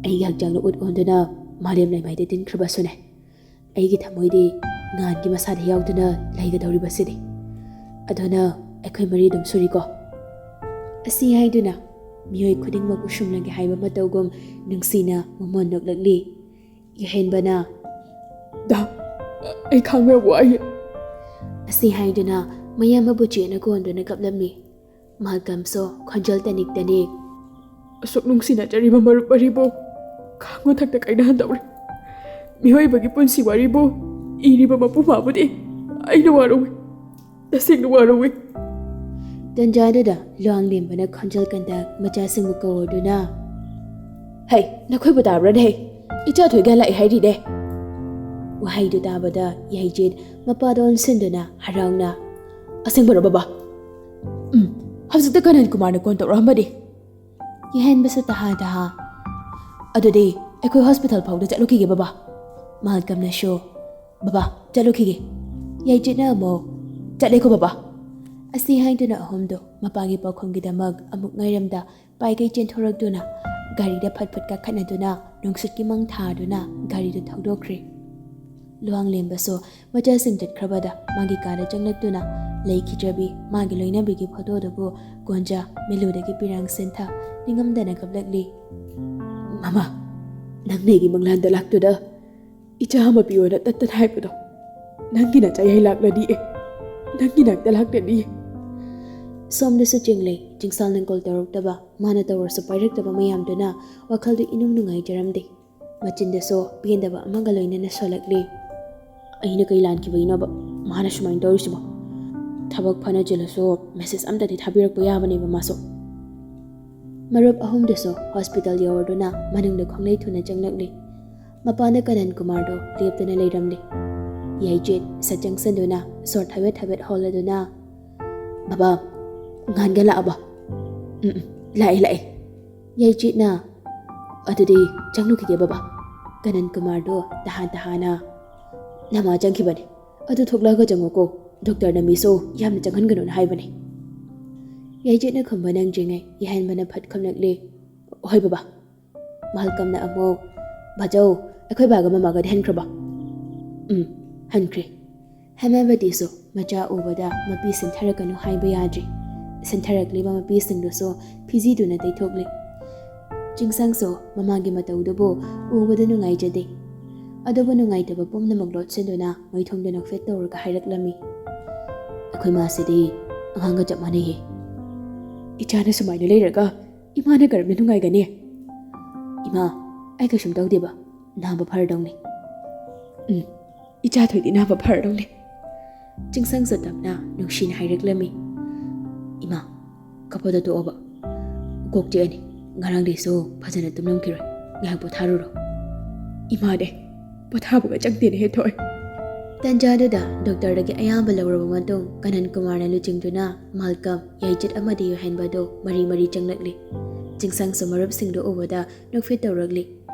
"ꯑꯩꯒꯤ ꯍꯛꯆꯥꯡꯅ ꯎꯠ ꯑꯣꯟꯗꯨꯅ ꯃꯥꯂꯦꯝ ꯂꯩꯃꯥꯏꯗ ꯇꯤꯟꯈ꯭ꯔꯕꯁꯨꯅꯦ, ꯑꯩꯒꯤ ꯊꯃꯣꯏꯗꯤ ꯉꯥꯟꯒꯤ ꯃꯁꯥꯗ ꯌꯥꯎꯗꯨꯅ ꯂꯩꯒꯗꯧꯔꯤꯕꯁꯤꯗꯤ꯫ ꯑꯗꯨꯅ ꯑꯩꯈꯣꯏ ꯃꯔꯤ ꯑꯗꯨꯝ ꯁꯨꯔꯤꯀꯣ꯫" ꯑꯁꯤ ꯍꯥꯏꯗꯨꯅ ꯃꯤꯑꯣꯏ ꯈꯨꯗꯤꯡꯃꯛꯄꯨ ꯁꯨꯝꯂꯒꯦ ꯍꯥꯏꯕ ꯃꯇꯧꯒꯨꯝ ꯅꯨꯡꯁꯤꯅ ꯃꯃꯣꯟ ꯅꯣꯛꯂꯛꯂꯤ꯫ ꯌꯨꯍꯦꯟꯕꯅ, "ꯗꯥ, ꯑꯩ ꯈꯥꯡꯕ ꯌꯥꯝ ꯋꯥꯏꯌꯦ꯫" ꯑꯁꯤ ꯍꯥꯏꯗꯨꯅ ꯃꯌꯥꯝꯕꯕꯨ ꯆꯦꯠꯅ ꯀꯣꯟꯗꯨꯅ ꯀꯞꯂꯝꯃꯤ꯫ ꯃꯥꯜꯀꯝꯁꯨ ꯈꯣꯟꯖꯦꯜ ꯇꯅꯤꯛ ꯇꯅꯤꯛ, "ꯑꯁꯨꯛ ꯅꯨꯡꯁꯤꯅꯖꯔꯤꯕ ꯃꯔꯨꯞ ꯃꯔꯤꯕꯨ ꯈꯥꯡ ꯃꯊꯛꯇ ꯀꯥꯏꯅꯍꯟꯗꯧꯔꯦ꯫ ꯃꯤꯑꯣꯏꯕꯒꯤ ꯄꯨꯟꯁꯤ ꯋꯥꯔꯤꯕꯨ ꯏꯔꯤꯕ ꯃꯄꯨ ꯃꯥꯕꯨꯗꯤ ꯑꯩꯅ ꯋꯥꯔꯧꯏ, ꯇꯁꯦꯡꯅ ꯋꯥꯔꯧꯏ꯫" ꯇꯟꯖꯥꯗꯨꯗ ꯂꯨꯋꯥꯡꯂꯦꯝꯕꯅ ꯈꯣꯟꯖꯦꯜ ꯀꯟꯗ ꯃꯆꯥꯁꯤꯡꯕꯨ ꯀꯧꯔꯗꯨꯅ, "ꯍꯩ, ꯅꯈꯣꯏꯕꯨ ꯇꯥꯕ꯭ꯔꯥꯅꯦ? ꯏꯆꯥ ꯊꯣꯏꯒ ꯂꯥꯛꯑꯦ ꯍꯥꯏꯔꯤꯅꯦ!" ꯋꯥꯍꯩꯗꯨ ꯇꯥꯕꯗ ꯌꯥꯏꯖꯤꯠ ꯃꯄꯥꯗ ꯑꯣꯟꯁꯤꯟꯗꯨꯅ ꯍꯔꯥꯎꯅ, "ꯑꯁꯦꯡꯕꯔꯣ ꯕꯕꯥ?" "ꯎꯝ, ꯍꯧꯖꯤꯛꯇ ꯀꯅꯟ ꯀꯨꯃꯥꯔꯅ ꯀꯣꯟ ꯇꯧꯔꯛꯑꯝꯕꯅꯤ꯫" ꯌꯥꯏꯍꯟꯕꯁꯨ ꯇꯍꯥ ꯇꯍꯥ, "ꯑꯗꯨꯗꯤ ꯑꯩꯈꯣꯏ ꯍꯣꯁꯄꯤꯇꯥꯜ ꯐꯥꯎꯗ ꯆꯠꯂꯨꯈꯤꯒꯦ ꯕꯕꯥ꯫" ꯃꯥꯜꯀꯝꯅꯁꯨ, "ꯕꯕꯥ, ꯆꯠꯂꯨꯈꯤꯒꯦ꯫" ꯌꯥꯏꯖꯤꯠꯅ ꯑꯃꯨꯛ, "ꯆꯠꯂꯦꯀꯣ ꯕꯕꯥ꯫" ꯑꯁꯤ ꯍꯥꯏꯗꯨꯅ ꯑꯍꯨꯝꯗꯨ ꯃꯄꯥꯒꯤ ꯄꯥꯎꯈꯨꯝꯒꯤꯗꯃꯛ ꯑꯃꯨꯛ ꯉꯥꯏꯔꯝꯗ ꯄꯥꯏꯈꯩ ꯆꯦꯟꯊꯣꯔꯛꯇꯨꯅ ꯒꯥꯔꯤꯗ ꯐꯠ ꯐꯠ ꯀꯥꯈꯠꯅꯗꯨꯅ ꯅꯨꯡꯁꯤꯠꯀꯤ ꯃꯪ ꯊꯥꯗꯨꯅ ꯒꯥꯔꯤꯗꯨ ꯊꯧꯗꯣꯛꯈ꯭ꯔꯦ꯫ ꯂꯨꯋꯥꯡꯂꯦꯝꯕꯁꯨ ꯃꯆꯥꯁꯤꯡ ꯆꯠꯈ꯭ꯔꯕꯗ ꯃꯥꯒꯤ ꯀꯥꯗ ꯆꯪꯂꯛꯇꯨꯅ ꯂꯩꯈꯤꯗ꯭ꯔꯕꯤ ꯃꯥꯒꯤ ꯂꯣꯏꯅꯕꯤꯒꯤ ꯐꯣꯇꯣꯗꯨꯕꯨ ꯀꯣꯟꯖ ꯃꯤꯠꯂꯨꯗꯒꯤ ꯄꯤꯔꯥꯡ ꯁꯤꯟꯊ ꯅꯤꯡꯉꯝꯗꯅ ꯀꯞꯂꯛꯂꯤ꯫ "ꯃꯃꯥ, ꯅꯪ ꯅꯩꯒꯤ ꯃꯪꯂꯥꯟꯗ ꯂꯥꯛꯇꯨꯅ ꯏꯆꯥ ꯑꯃ ꯄꯤꯌꯣꯅ ꯇꯠꯇꯅ ꯍꯥꯏꯕꯗꯣ, ꯅꯪꯒꯤ ꯅꯆꯥ ꯌꯥꯏ ꯂꯥꯛꯂꯗꯤ ꯑꯦ, ꯅꯪꯒꯤ ꯅꯥꯛꯇ ꯂꯥꯛꯂꯗꯤ?" ꯁꯣꯝꯗꯁꯨ ꯆꯤꯡꯂꯩ, ꯆꯤꯡꯁꯥꯜꯅ ꯀꯣꯜ ꯇꯧꯔꯛꯇꯕ, ꯃꯥꯅ ꯇꯧꯔꯁꯨ ꯄꯥꯏꯔꯛꯇꯕ ꯃꯌꯥꯝꯗꯨꯅ ꯋꯥꯈꯜꯗꯨ ꯏꯅꯨꯡ ꯅꯨꯡꯉꯥꯏꯖꯔꯝꯗꯦ꯫ ꯃꯆꯤꯟꯗꯁꯨ ꯄꯦꯟꯗꯕ ꯑꯃꯒ ꯂꯣꯏꯅꯅ ꯁꯣꯜꯂꯛꯂꯤ꯫ "ꯑꯩꯅ ꯀꯩ ꯂꯥꯟꯈꯤꯕꯒꯤꯅꯣꯕ ꯃꯥꯅ ꯁꯨꯃꯥꯏꯅ ꯇꯧꯔꯤꯁꯤꯕꯣ? ꯊꯕꯛ ꯐꯅ ꯆꯤꯜꯂꯁꯨ ꯃꯦꯁꯦꯖ ꯑꯝꯇꯗꯤ ꯊꯥꯕꯤꯔꯛꯄ ꯌꯥꯕꯅꯦꯕ ꯃꯥꯁꯨ꯫" ꯃꯔꯨꯞ ꯑꯍꯨꯝꯗꯨꯁꯨ ꯍꯣꯁꯄꯤꯇꯥꯜ ꯌꯧꯔꯗꯨꯅ ꯃꯅꯨꯡꯗ ꯈꯣꯡꯂꯩ ꯊꯨꯅ ꯆꯪꯂꯛꯂꯤ꯫ ꯃꯄꯥꯟꯗ ꯀꯅꯟ ꯀꯨꯃꯥꯔꯗꯣ ꯂꯦꯞꯇꯨꯅ ꯂꯩꯔꯝꯂꯤ꯫ ꯌꯥꯏꯖꯤꯠ ꯁꯠ ꯆꯪꯁꯤꯟꯗꯨꯅ ꯁꯣꯔ ꯊꯕꯦꯠ ꯊꯕꯦꯠ ꯍꯣꯜꯂꯗꯨꯅ, "ꯕꯕꯥ, ꯉꯥꯟꯒ ꯂꯥꯛꯑꯕ?" "ꯎꯝ, ꯎꯝ, ꯂꯥꯛꯑꯦ, ꯂꯥꯛꯑꯦ꯫" ꯌꯥꯏꯖꯤꯠꯅ, "ꯑꯗꯨꯗꯤ ꯆꯪꯂꯨꯈꯤꯒꯦ ꯕꯕꯥ꯫" ꯀꯅꯟ ꯀꯨꯃꯥꯔꯗꯣ ꯇꯍꯥꯟ ꯇꯍꯥꯟꯅ, "ꯅꯃꯥ ꯆꯪꯈꯤꯕꯅꯦ, ꯑꯗꯨ ꯊꯣꯛꯂꯛꯑꯒ ꯆꯪꯉꯨꯀꯣ, ꯗꯣꯛꯇꯔꯅ ꯃꯤꯁꯨ ꯌꯥꯝꯅ ꯆꯪꯍꯟꯒꯅꯨꯅ ꯍꯥꯏꯕꯅꯦ꯫" ꯌꯥꯏꯖꯤꯠꯅ ꯈꯨꯝꯕ ꯅꯪꯗ꯭ꯔꯤꯉꯩ ꯌꯥꯏꯍꯟꯕꯅ ꯐꯠ ꯈꯨꯝꯂꯛꯂꯦ, "ꯍꯣꯏ ꯕꯕꯥ꯫" ꯃꯍꯜꯀꯝꯅ ꯑꯃꯨꯛ, "ꯕꯥꯖꯧ, ꯑꯩꯈꯣꯏ ꯕꯥꯒ ꯃꯃꯥꯒꯗꯤ ꯍꯟꯈ꯭ꯔꯕ?" "ꯎꯝ, ꯍꯟꯈ꯭ꯔꯦ꯫" ꯍꯦꯃꯥꯕꯇꯤꯁꯨ ꯃꯆꯥ ꯎꯕꯗ ꯃꯄꯤ ꯁꯤꯟꯊꯔꯛꯀꯅꯨ ꯍꯥꯏꯕ ꯌꯥꯗ꯭ꯔꯤ꯫ ꯁꯤꯟꯊꯔꯛꯂꯤꯕ ꯃꯄꯤꯁꯤꯡꯗꯨꯁꯨ ꯐꯤꯖꯤꯗꯨꯅ ꯇꯩꯊꯣꯛꯂꯤ꯫ ꯆꯤꯡꯁꯥꯡꯁꯨ ꯃꯃꯥꯒꯤ ꯃꯇꯧꯗꯨꯕꯨ ꯎꯕꯗ ꯅꯨꯡꯉꯥꯏꯖꯗꯦ꯫ ꯑꯗꯨꯕꯨ ꯅꯨꯡꯉꯥꯏꯇꯕ ꯄꯨꯝꯅꯃꯛ ꯂꯣꯠꯁꯤꯟꯗꯨꯅ ꯃꯩꯊꯣꯡꯗ ꯅꯣꯛꯐꯦꯠ ꯇꯧꯔꯒ ꯍꯥꯏꯔꯛꯂꯝꯃꯤ, "ꯑꯩꯈꯣꯏ ꯃꯥꯁꯤꯗꯤ ꯑꯉꯥꯡꯒ ꯆꯞ ꯃꯥꯟꯅꯩꯌꯦ꯫ ꯏꯆꯥꯅ ꯁꯨꯃꯥꯏꯅ ꯂꯩꯔꯒ ꯏꯃꯥꯅ ꯀꯔꯝꯅ ꯅꯨꯡꯉꯥꯏꯒꯅꯤ? ꯏꯃꯥ, ꯑꯩ ꯀꯩꯁꯨꯝ ꯇꯧꯗꯦꯕ, ꯅꯥꯕ ꯐꯔꯗꯧꯅꯤ꯫" "ꯎꯝ, ꯏꯆꯥ ꯊꯣꯏꯗꯤ ꯅꯥꯕ ꯐꯔꯗꯧꯅꯤ꯫" ꯆꯤꯡꯁꯪꯁꯨ ꯇꯞꯅ ꯅꯨꯡꯁꯤꯅ ꯍꯥꯏꯔꯛꯂꯝꯃꯤ꯫ "ꯏꯃꯥ, ꯀꯞꯄꯗꯣ ꯇꯣꯛꯑꯣꯕ꯫ ꯀꯣꯛ ꯆꯤꯛꯑꯅꯤ꯫ ꯉꯔꯥꯡꯗꯩꯁꯨ ꯐꯖꯅ ꯇꯨꯝꯂꯝꯈꯤꯔꯣꯏ꯫ ꯉꯥꯏꯍꯥꯛ ꯄꯣꯊꯥꯔꯨꯔꯣ꯫" "ꯏꯃꯥꯅꯦ, ꯄꯣꯊꯥꯕꯒ ꯆꯪꯗꯦꯅꯦ ꯍꯦ ꯊꯣꯏ꯫" ꯇꯟꯖꯥꯗꯨꯗ ꯗꯣꯛꯇꯔꯗꯒꯤ ꯑꯌꯥꯕ ꯂꯧꯔꯕ ꯃꯇꯨꯡ, ꯀꯅꯟ ꯀꯨꯃꯥꯔꯅ ꯂꯨꯆꯤꯡꯗꯨꯅ ꯃꯥꯜꯀꯝ, ꯌꯥꯏꯖꯤꯠ ꯑꯃꯗꯤ ꯌꯨꯍꯦꯟꯕꯗꯨ ꯃꯔꯤ ꯃꯔꯤ ꯆꯪꯂꯛꯂꯤ꯫ ꯆꯤꯡꯁꯥꯡꯁꯨ ꯃꯔꯨꯞꯁꯤꯡꯗꯨ ꯎꯕꯗ ꯅꯣꯛꯐꯦꯠ ꯇꯧꯔꯛꯂꯤ꯫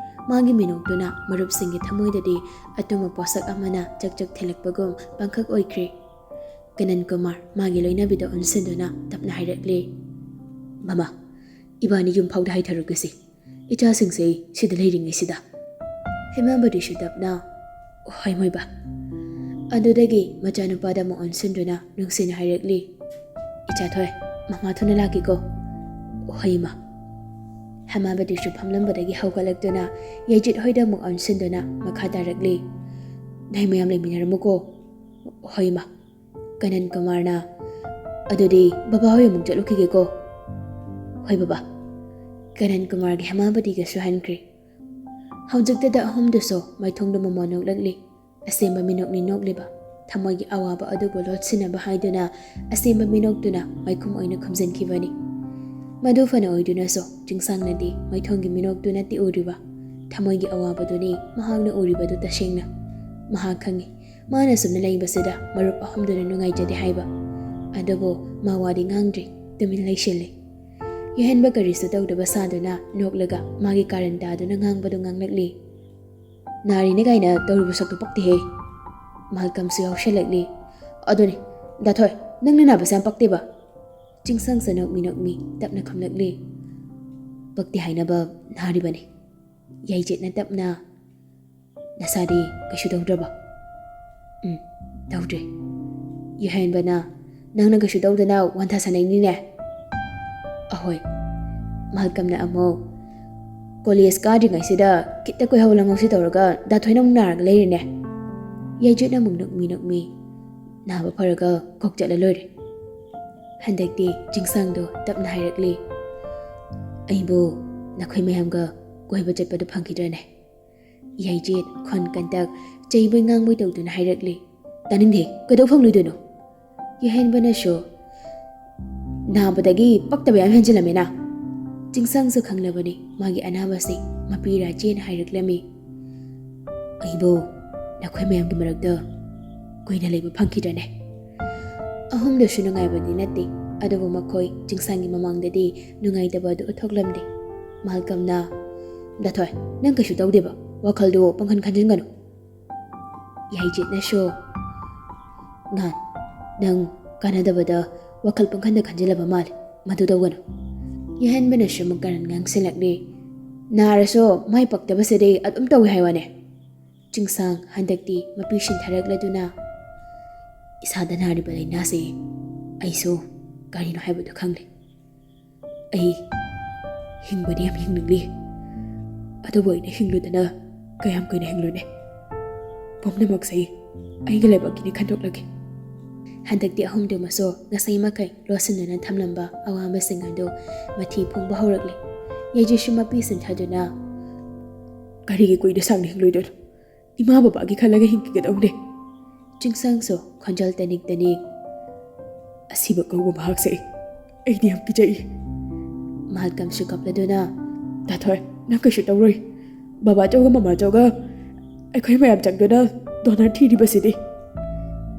ꯃꯥꯒꯤ ꯃꯤꯅꯣꯛꯇꯨꯅ ꯃꯔꯨꯞꯁꯤꯡꯒꯤ ꯊꯃꯣꯏꯗꯗꯤ ꯑꯇꯨꯝꯕ ꯄꯣꯠꯁꯛ ꯑꯃꯅ ꯆꯛ ꯆꯛ ꯊꯤꯜꯂꯛꯄꯒꯨꯝ ꯄꯥꯡꯈꯛ ꯑꯣꯏꯈ꯭ꯔꯦ꯫ ꯀꯅꯟ ꯀꯨꯃꯥꯔ ꯃꯥꯒꯤ ꯂꯣꯏꯅꯕꯤꯗ ꯑꯣꯟꯁꯤꯟꯗꯨꯅ ꯇꯞꯅ ꯍꯥꯏꯔꯛꯂꯤ, "ꯃꯃꯥ, ꯏꯕꯥꯅꯤ ꯌꯨꯝ ꯐꯥꯎꯗ ꯍꯥꯏꯊꯔꯨꯒꯦꯁꯤ꯫ ꯏꯆꯥꯁꯤꯡꯁꯦ ꯁꯤꯗ ꯂꯩꯔꯤꯉꯩꯁꯤꯗ꯫" ꯍꯦꯃꯥꯕꯇꯤꯁꯨ ꯇꯞꯅ, "ꯍꯣꯏ ꯃꯣꯏꯕꯥ꯫" ꯑꯗꯨꯗꯒꯤ ꯃꯆꯥꯅꯨꯄꯥꯗ ꯑꯃꯨꯛ ꯑꯣꯟꯁꯤꯟꯗꯨꯅ ꯅꯨꯡꯁꯤꯅ ꯍꯥꯏꯔꯛꯂꯤ, "ꯏꯆꯥ ꯊꯣꯏ, ꯃꯃꯥ ꯊꯨꯅ ꯂꯥꯛꯀꯦꯀꯣ꯫" "ꯍꯣꯏ ꯏꯃꯥ꯫" ꯍꯦꯃꯥꯕꯇꯤꯁꯨ ꯐꯝꯂꯝꯕꯗꯒꯤ ꯍꯧꯒꯠꯂꯛꯇꯨꯅ ꯌꯥꯏꯖꯤꯠ ꯍꯣꯏꯗ ꯑꯃꯨꯛ ꯑꯣꯟꯁꯤꯟꯗꯨꯅ ꯃꯈꯥ ꯇꯥꯔꯛꯂꯤ, "ꯅꯣꯏ ꯃꯌꯥꯝ ꯂꯩꯃꯤꯟꯅꯔꯝꯃꯨꯀꯣ꯫" "ꯍꯣꯏ ꯏꯃꯥ꯫" ꯀꯅꯟ ꯀꯨꯃꯥꯔꯅ, "ꯑꯗꯨꯗꯤ ꯕꯕꯥ ꯍꯣꯏ ꯑꯃꯨꯛ ꯆꯠꯂꯨꯈꯤꯒꯦꯀꯣ꯫" "ꯍꯣꯏ ꯕꯕꯥ꯫" ꯀꯅꯟ ꯀꯨꯃꯥꯔꯒꯤ ꯍꯦꯃꯥꯕꯇꯤꯒꯁꯨ ꯍꯟꯈ꯭ꯔꯦ꯫ ꯍꯧꯖꯤꯛꯇꯗ ꯑꯍꯨꯝꯗꯨꯁꯨ ꯃꯥꯏꯊꯣꯡꯗ ꯃꯃꯣꯟ ꯅꯣꯛꯂꯛꯂꯤ꯫ ꯑꯁꯦꯡꯕ ꯃꯤꯅꯣꯛꯅꯤ ꯅꯣꯛꯂꯤꯕ꯫ ꯊꯃꯣꯏꯒꯤ ꯑꯋꯥꯕ ꯑꯗꯨꯕꯨ ꯂꯣꯠꯁꯤꯟꯅꯕ ꯍꯥꯏꯗꯨꯅ ꯑꯁꯦꯡꯕ ꯃꯤꯅꯣꯛꯇꯨꯅ ꯃꯥꯏꯈꯨꯝ ꯑꯣꯏꯅ ꯈꯨꯝꯖꯤꯟꯈꯤꯕꯅꯤ꯫ ꯃꯗꯨ ꯐꯅ ꯑꯣꯏꯗꯨꯅꯁꯨ ꯆꯤꯡꯁꯥꯡꯅꯗꯤ ꯃꯥꯏꯊꯣꯡꯒꯤ ꯃꯤꯅꯣꯛꯇꯨ ꯅꯠꯇꯦ ꯎꯔꯤꯕ꯫ ꯊꯃꯣꯏꯒꯤ ꯑꯋꯥꯕꯗꯨꯅꯤ ꯃꯍꯥꯛꯅ ꯎꯔꯤꯕꯗꯨ ꯇꯁꯦꯡꯅ꯫ ꯃꯍꯥꯛ ꯈꯪꯏ, ꯃꯥꯅ ꯁꯨꯝꯅ ꯂꯩꯕꯁꯤꯗ ꯃꯔꯨꯞ ꯑꯍꯨꯝꯗꯨꯅ ꯅꯨꯡꯉꯥꯏꯖꯗꯦ ꯍꯥꯏꯕ꯫ ꯑꯗꯨꯕꯨ ꯃꯥ ꯋꯥꯗꯤ ꯉꯥꯡꯗ꯭ꯔꯤ, ꯇꯨꯃꯤꯟ ꯂꯩꯁꯤꯜꯂꯤ꯫ ꯌꯨꯍꯦꯟꯕ ꯀꯔꯤꯁꯨ ꯇꯧꯗꯕ ꯁꯥꯗꯨꯅ ꯅꯣꯛꯂꯒ ꯃꯥꯒꯤ ꯀꯥꯔꯟ ꯇꯥꯗꯨꯅ ꯉꯥꯡꯕꯗꯨ ꯉꯥꯡꯂꯛꯂꯤ꯫ "ꯅꯥꯔꯤꯅꯦ ꯀꯥꯏꯅ ꯇꯧꯔꯤꯕ ꯁꯛꯇꯨ ꯄꯛꯇꯦꯍꯦ꯫" ꯃꯥꯜꯀꯝꯁꯨ ꯌꯥꯎꯁꯜꯂꯛꯂꯤ꯫ "ꯑꯗꯨꯅꯤ, ꯗꯥ ꯊꯣꯏ, ꯅꯪꯅ ꯅꯥꯕꯁꯦ ꯌꯥꯝ ꯄꯛꯇꯦꯕ꯫" ꯆꯤꯡꯁꯥꯡꯁꯨ ꯅꯣꯛꯃꯤ ꯅꯣꯛꯃꯤ ꯇꯞꯅ ꯈꯨꯝꯂꯛꯂꯤ꯫ "ꯄꯛꯇꯦ ꯍꯥꯏꯅꯕ ꯅꯥꯔꯤꯕꯅꯤ꯫" ꯌꯥꯏꯖꯦꯠꯅ ꯇꯞꯅ, "ꯅꯁꯥꯗꯤ ꯀꯩꯁꯨ ꯇꯧꯗ꯭ꯔꯕ?" "ꯎꯝ, ꯇꯧꯗ꯭ꯔꯦ꯫" ꯌꯨꯍꯦꯟꯕꯅ, "ꯅꯪꯅ ꯀꯩꯁꯨ ꯇꯧꯗꯅ ꯋꯥꯟꯊ ꯁꯥꯅꯩꯅꯤꯅꯦ꯫" "ꯑꯍꯣꯏ꯫" ꯃꯥꯜꯀꯝꯅ ꯑꯃꯨꯛ, "ꯀꯣꯂꯦꯖ ꯀꯥꯗ꯭ꯔꯤꯉꯩꯁꯤꯗ ꯈꯤꯠꯇ ꯀꯣꯏꯍꯧ ꯂꯥꯡꯍꯧꯁꯤ ꯇꯧꯔꯒ ꯗꯥ ꯊꯣꯏꯅ ꯑꯃꯨꯛ ꯅꯥꯔꯒ ꯂꯩꯔꯦꯅꯦ꯫" ꯌꯥꯏꯖꯦꯠꯅ ꯑꯃꯨꯛ ꯅꯣꯛꯃꯤ ꯅꯣꯛꯃꯤ, "ꯅꯥꯕ ꯐꯔꯒ ꯀꯣꯛ ꯆꯠꯂ ꯂꯣꯏꯔꯦ꯫" ꯍꯟꯗꯛꯇꯤ ꯆꯤꯡꯁꯥꯡꯗꯣ ꯇꯞꯅ ꯍꯥꯏꯔꯛꯂꯤ, "ꯑꯩꯕꯨ ꯅꯈꯣꯏ ꯃꯌꯥꯝꯒ ꯀꯣꯏꯕ ꯆꯠꯄꯗꯨ ꯐꯪꯈꯤꯗ꯭ꯔꯅꯦ?" ꯌꯥꯏꯖꯦꯠ ꯈꯣꯟ ꯀꯟꯇꯛ ꯆꯩꯕꯣꯏ ꯉꯥꯡꯕꯣꯏ ꯇꯧꯗꯨꯅ ꯍꯥꯏꯔꯛꯂꯤ꯫ "ꯇꯥꯅꯤꯡꯗꯦ, ꯀꯩꯗꯧ ꯐꯪꯂꯣꯏꯗꯣꯏꯅꯣ?" ꯌꯨꯍꯦꯟꯕꯅꯁꯨ, ꯅꯥꯕꯗꯒꯤ ꯄꯛꯇꯕ ꯌꯥꯝ ꯍꯦꯟꯖꯤꯜꯂꯝꯃꯦꯅ꯫ ꯆꯤꯡꯁꯥꯡꯁꯨ ꯈꯪꯂꯕꯅꯤ ꯃꯥꯒꯤ ꯑꯅꯥꯕꯁꯤ꯫ ꯃꯄꯤ ꯔꯥꯖꯦꯅ ꯍꯥꯏꯔꯛꯂꯝꯃꯤ, "ꯑꯩꯕꯨ ꯅꯈꯣꯏ ꯃꯌꯥꯝꯒꯤ ꯃꯔꯛꯇ ꯀꯨꯏꯅ ꯂꯩꯕ ꯐꯪꯈꯤꯗ꯭ꯔꯅꯦ?" ꯑꯍꯨꯝꯗꯨꯁꯨ ꯅꯨꯡꯉꯥꯏꯕꯗꯤ ꯅꯠꯇꯦ, ꯑꯗꯨꯕꯨ ꯃꯈꯣꯏ ꯆꯤꯡꯁꯥꯡꯒꯤ ꯃꯃꯥꯡꯗꯗꯤ ꯅꯨꯡꯉꯥꯏꯇꯕ ꯑꯗꯨ ꯎꯠꯊꯣꯛꯂꯝꯗꯦ꯫ ꯃꯥꯜꯀꯝꯅ, "ꯗꯥꯊꯣꯏ, ꯅꯪ ꯀꯩꯁꯨ ꯇꯧꯗꯦꯕ, ꯋꯥꯈꯜꯗꯨ ꯄꯪꯈꯟ ꯈꯟꯖꯤꯟꯒꯅꯨ꯫" ꯌꯥꯏꯖꯦꯠꯅꯁꯨ, "ꯉꯥꯟ, ꯅꯪ ꯀꯥꯟꯅꯗꯕꯗ ꯋꯥꯈꯜ ꯄꯪꯈꯟꯗ ꯈꯟꯖꯤꯜꯂꯕ ꯃꯥꯜꯂꯦ, ꯃꯗꯨ ꯇꯧꯒꯅꯨ꯫" ꯌꯥꯍꯟꯕꯅꯁꯨ ꯑꯃꯨꯛ ꯀꯔꯟ ꯉꯥꯡꯁꯤꯜꯂꯛꯂꯤ꯫ "ꯅꯥꯔꯁꯨ ꯃꯥꯏ ꯄꯛꯇꯕꯁꯤꯗꯤ ꯑꯗꯨꯝ ꯇꯧꯏ ꯍꯥꯏ ꯋꯥꯅꯦ꯫" ꯆꯤꯡꯁꯥꯡ ꯍꯟꯗꯛꯇꯤ ꯃꯄꯤ ꯁꯤꯟꯊꯔꯛꯂꯗꯨꯅ, "ꯏꯁꯥꯗ ꯅꯥꯔꯤꯕ ꯂꯥꯏꯅꯥꯁꯦ ꯑꯩꯁꯨ ꯀꯔꯤꯅꯣ ꯍꯥꯏꯕꯗꯨ ꯈꯪꯂꯦ꯫ ꯑꯩ ꯍꯤꯡꯕꯗꯤ ꯌꯥꯝ ꯍꯤꯡꯅꯤꯡꯂꯤ, ꯑꯗꯨꯕꯨ ꯑꯩꯅ ꯍꯤꯡꯂꯨꯗꯅ ꯀꯌꯥꯝ ꯀꯨꯏꯅ ꯍꯤꯡꯂꯨꯅꯤ? ꯄꯨꯝꯅꯃꯛꯁꯦ ꯑꯩꯒꯤ ꯂꯥꯏꯕꯛꯀꯤꯅꯤ ꯈꯟꯗꯣꯛꯂꯒꯦ꯫" ꯍꯟꯗꯛꯇꯤ ꯑꯍꯨꯝꯗꯨꯃꯁꯨ ꯉꯁꯥꯏ ꯃꯈꯩ ꯂꯣꯠꯁꯤꯟꯗꯨꯅ ꯊꯝꯂꯝꯕ ꯑꯋꯥꯕꯁꯤꯡ ꯑꯗꯨ ꯃꯊꯤ ꯐꯣꯡꯕ ꯍꯧꯔꯛꯂꯤ꯫ ꯌꯥꯏꯖꯦꯠꯁꯨ ꯃꯄꯤ ꯁꯤꯟꯊꯗꯨꯅ, "ꯀꯔꯤꯒꯤ ꯀꯨꯏꯅ ꯁꯥꯡꯅ ꯍꯤꯡꯂꯣꯏꯗꯣꯏꯅꯣ? ꯏꯃꯥ ꯕꯕꯥꯒꯤ ꯈꯜꯂꯒ ꯍꯤꯡꯈꯤꯒꯗꯧꯅꯦ꯫" ꯆꯤꯡꯁꯥꯡꯁꯨ ꯈꯣꯟꯖꯦꯜ ꯇꯅꯤꯛ ꯇꯅꯤꯛ, "ꯑꯁꯤꯕ ꯀꯧꯕ ꯃꯍꯥꯛꯁꯦ ꯑꯩꯗꯤ ꯌꯥꯝ ꯀꯤꯖꯩ꯫" ꯃꯥꯜꯀꯝꯁꯨ ꯀꯞꯂꯗꯨꯅ, "ꯗꯥꯊꯣꯏ, ꯅꯪ ꯀꯩꯁꯨ ꯇꯧꯔꯣꯏ꯫ ꯕꯕꯥꯆꯧꯒ ꯃꯃꯥꯆꯧꯒ ꯑꯩꯈꯣꯏ ꯃꯌꯥꯝ ꯆꯪꯗꯨꯅ ꯗꯣꯅꯔ ꯊꯤꯔꯤꯕꯁꯤꯗꯤ꯫"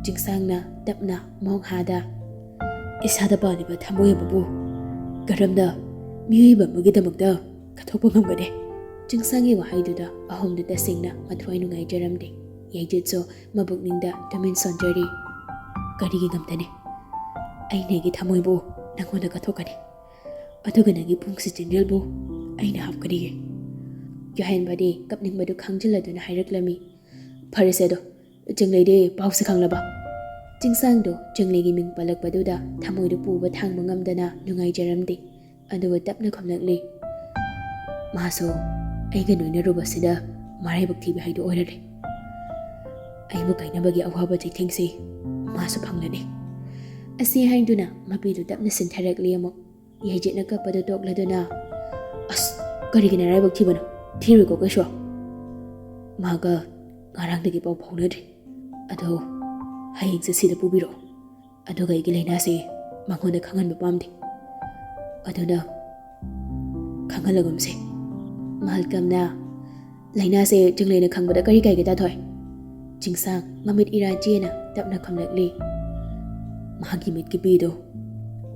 ꯆꯤꯡꯁꯥꯡꯅ ꯇꯞꯅ ꯃꯣꯡꯍꯥꯗ, "ꯏꯁꯥꯗ ꯄꯥꯜꯂꯤꯕ ꯊꯃꯣꯏ ꯑꯃꯕꯨ ꯀꯔꯝꯅ ꯃꯤꯑꯣꯏꯕ ꯑꯃꯒꯤꯗꯃꯛꯇ ꯀꯠꯊꯣꯛꯄ ꯉꯝꯒꯅꯤ?" ꯆꯤꯡꯁꯥꯡꯒꯤ ꯋꯥꯍꯩꯗꯨꯗ ꯑꯍꯨꯝꯗꯨ ꯇꯁꯦꯡꯅ ꯃꯊ꯭ꯋꯥꯏ ꯅꯨꯡꯉꯥꯏꯖꯔꯝꯗꯦ꯫ ꯌꯥꯏꯖꯦꯠꯁꯨ ꯃꯕꯨꯛꯅꯤꯡꯗ ꯇꯨꯃꯤꯟ ꯁꯣꯟꯖꯔꯤ꯫ "ꯀꯔꯤꯒꯤ ꯉꯝꯗꯅꯤ? ꯑꯩꯅ ꯑꯩꯒꯤ ꯊꯃꯣꯏꯕꯨ ꯅꯪꯉꯣꯟꯗ ꯀꯠꯊꯣꯛꯀꯅꯤ, ꯑꯗꯨꯒ ꯅꯪꯒꯤ ꯄꯨꯡꯁꯤ ꯆꯤꯟꯖꯦꯜꯕꯨ ꯑꯩꯅ ꯍꯥꯞꯀꯅꯤꯌꯦ꯫" ꯌꯥꯍꯦꯟꯕꯗꯤ ꯀꯞꯅꯤꯡꯕꯗꯨ ꯈꯥꯡꯖꯤꯜꯂꯗꯨꯅ ꯍꯥꯏꯔꯛꯂꯝꯃꯤ, "ꯐꯔꯦꯁꯦ ꯑꯗꯣ, ꯆꯤꯡꯂꯩꯗꯤ ꯄꯥꯎꯁꯦ ꯈꯪꯂꯕ?" ꯆꯤꯡꯁꯥꯡꯗꯣ ꯆꯤꯡꯂꯩꯒꯤ ꯃꯤꯡ ꯄꯜꯂꯛꯄꯗꯨꯗ ꯊꯃꯣꯏꯗꯨ ꯄꯨꯕ ꯊꯥꯡꯕ ꯉꯝꯗꯅ ꯅꯨꯡꯉꯥꯏꯖꯔꯝꯗꯦ꯫ ꯑꯗꯨꯒ ꯇꯞꯅ ꯈꯨꯝꯂꯛꯂꯤ, "ꯃꯥꯁꯨ ꯑꯩꯒ ꯂꯣꯏꯅꯔꯨꯕꯁꯤꯗ ꯃꯔꯥꯏꯕꯛ ꯊꯤꯕ ꯍꯥꯏꯗꯨ ꯑꯣꯏꯔꯔꯦ꯫ ꯑꯩꯕꯨ ꯀꯥꯏꯅꯕꯒꯤ ꯑꯋꯥꯕ ꯆꯩꯊꯦꯡꯁꯤ ꯃꯥꯁꯨ ꯐꯪꯂꯅꯤ꯫" ꯑꯁꯤ ꯍꯥꯏꯗꯨꯅ ꯃꯄꯤꯗꯨ ꯇꯞꯅ ꯁꯤꯟꯊꯔꯛꯂꯤ꯫ ꯑꯃꯨꯛ ꯌꯥꯏꯖꯦꯠꯅ ꯀꯞꯄꯗꯨ ꯇꯣꯛꯂꯗꯨꯅ, "ꯑꯁ, ꯀꯔꯤꯒꯤ ꯅꯔꯥꯏꯕꯛ ꯊꯤꯕꯅꯣ? ꯊꯤꯔꯣꯏꯀꯣ ꯀꯩꯁꯨ꯫ ꯃꯥꯒ ꯉꯔꯥꯡꯗꯒꯤ ꯄꯥꯎ ꯐꯥꯎꯅꯗ꯭ꯔꯤ꯫ ꯑꯗꯣ ꯍꯌꯦꯡꯁꯦ ꯁꯤꯗ ꯄꯨꯕꯤꯔꯛꯑꯣ, ꯑꯗꯨꯒ ꯑꯩꯒꯤ ꯂꯥꯏꯅꯥꯁꯦ ꯃꯉꯣꯟꯗ ꯈꯪꯍꯟꯕ ꯄꯥꯝꯗꯦ꯫ ꯑꯗꯨꯅ ꯈꯪꯍꯜꯂꯒꯨꯝꯁꯦ꯫ ꯃꯍꯜꯀꯝꯅ, "ꯂꯥꯏꯅꯥꯁꯦ ꯆꯤꯡꯂꯩꯅ ꯈꯪꯕꯗ ꯀꯔꯤ ꯀꯥꯏꯒꯦ ꯇꯥꯊꯣꯏ?" ꯆꯤꯡꯁꯥꯡ ꯃꯃꯤꯠ ꯏꯔꯥ ꯆꯦꯅ ꯇꯞꯅ ꯈꯨꯝꯂꯛꯂꯤ꯫ "ꯃꯍꯥꯛꯀꯤ ꯃꯤꯠꯀꯤ ꯄꯤꯗꯣ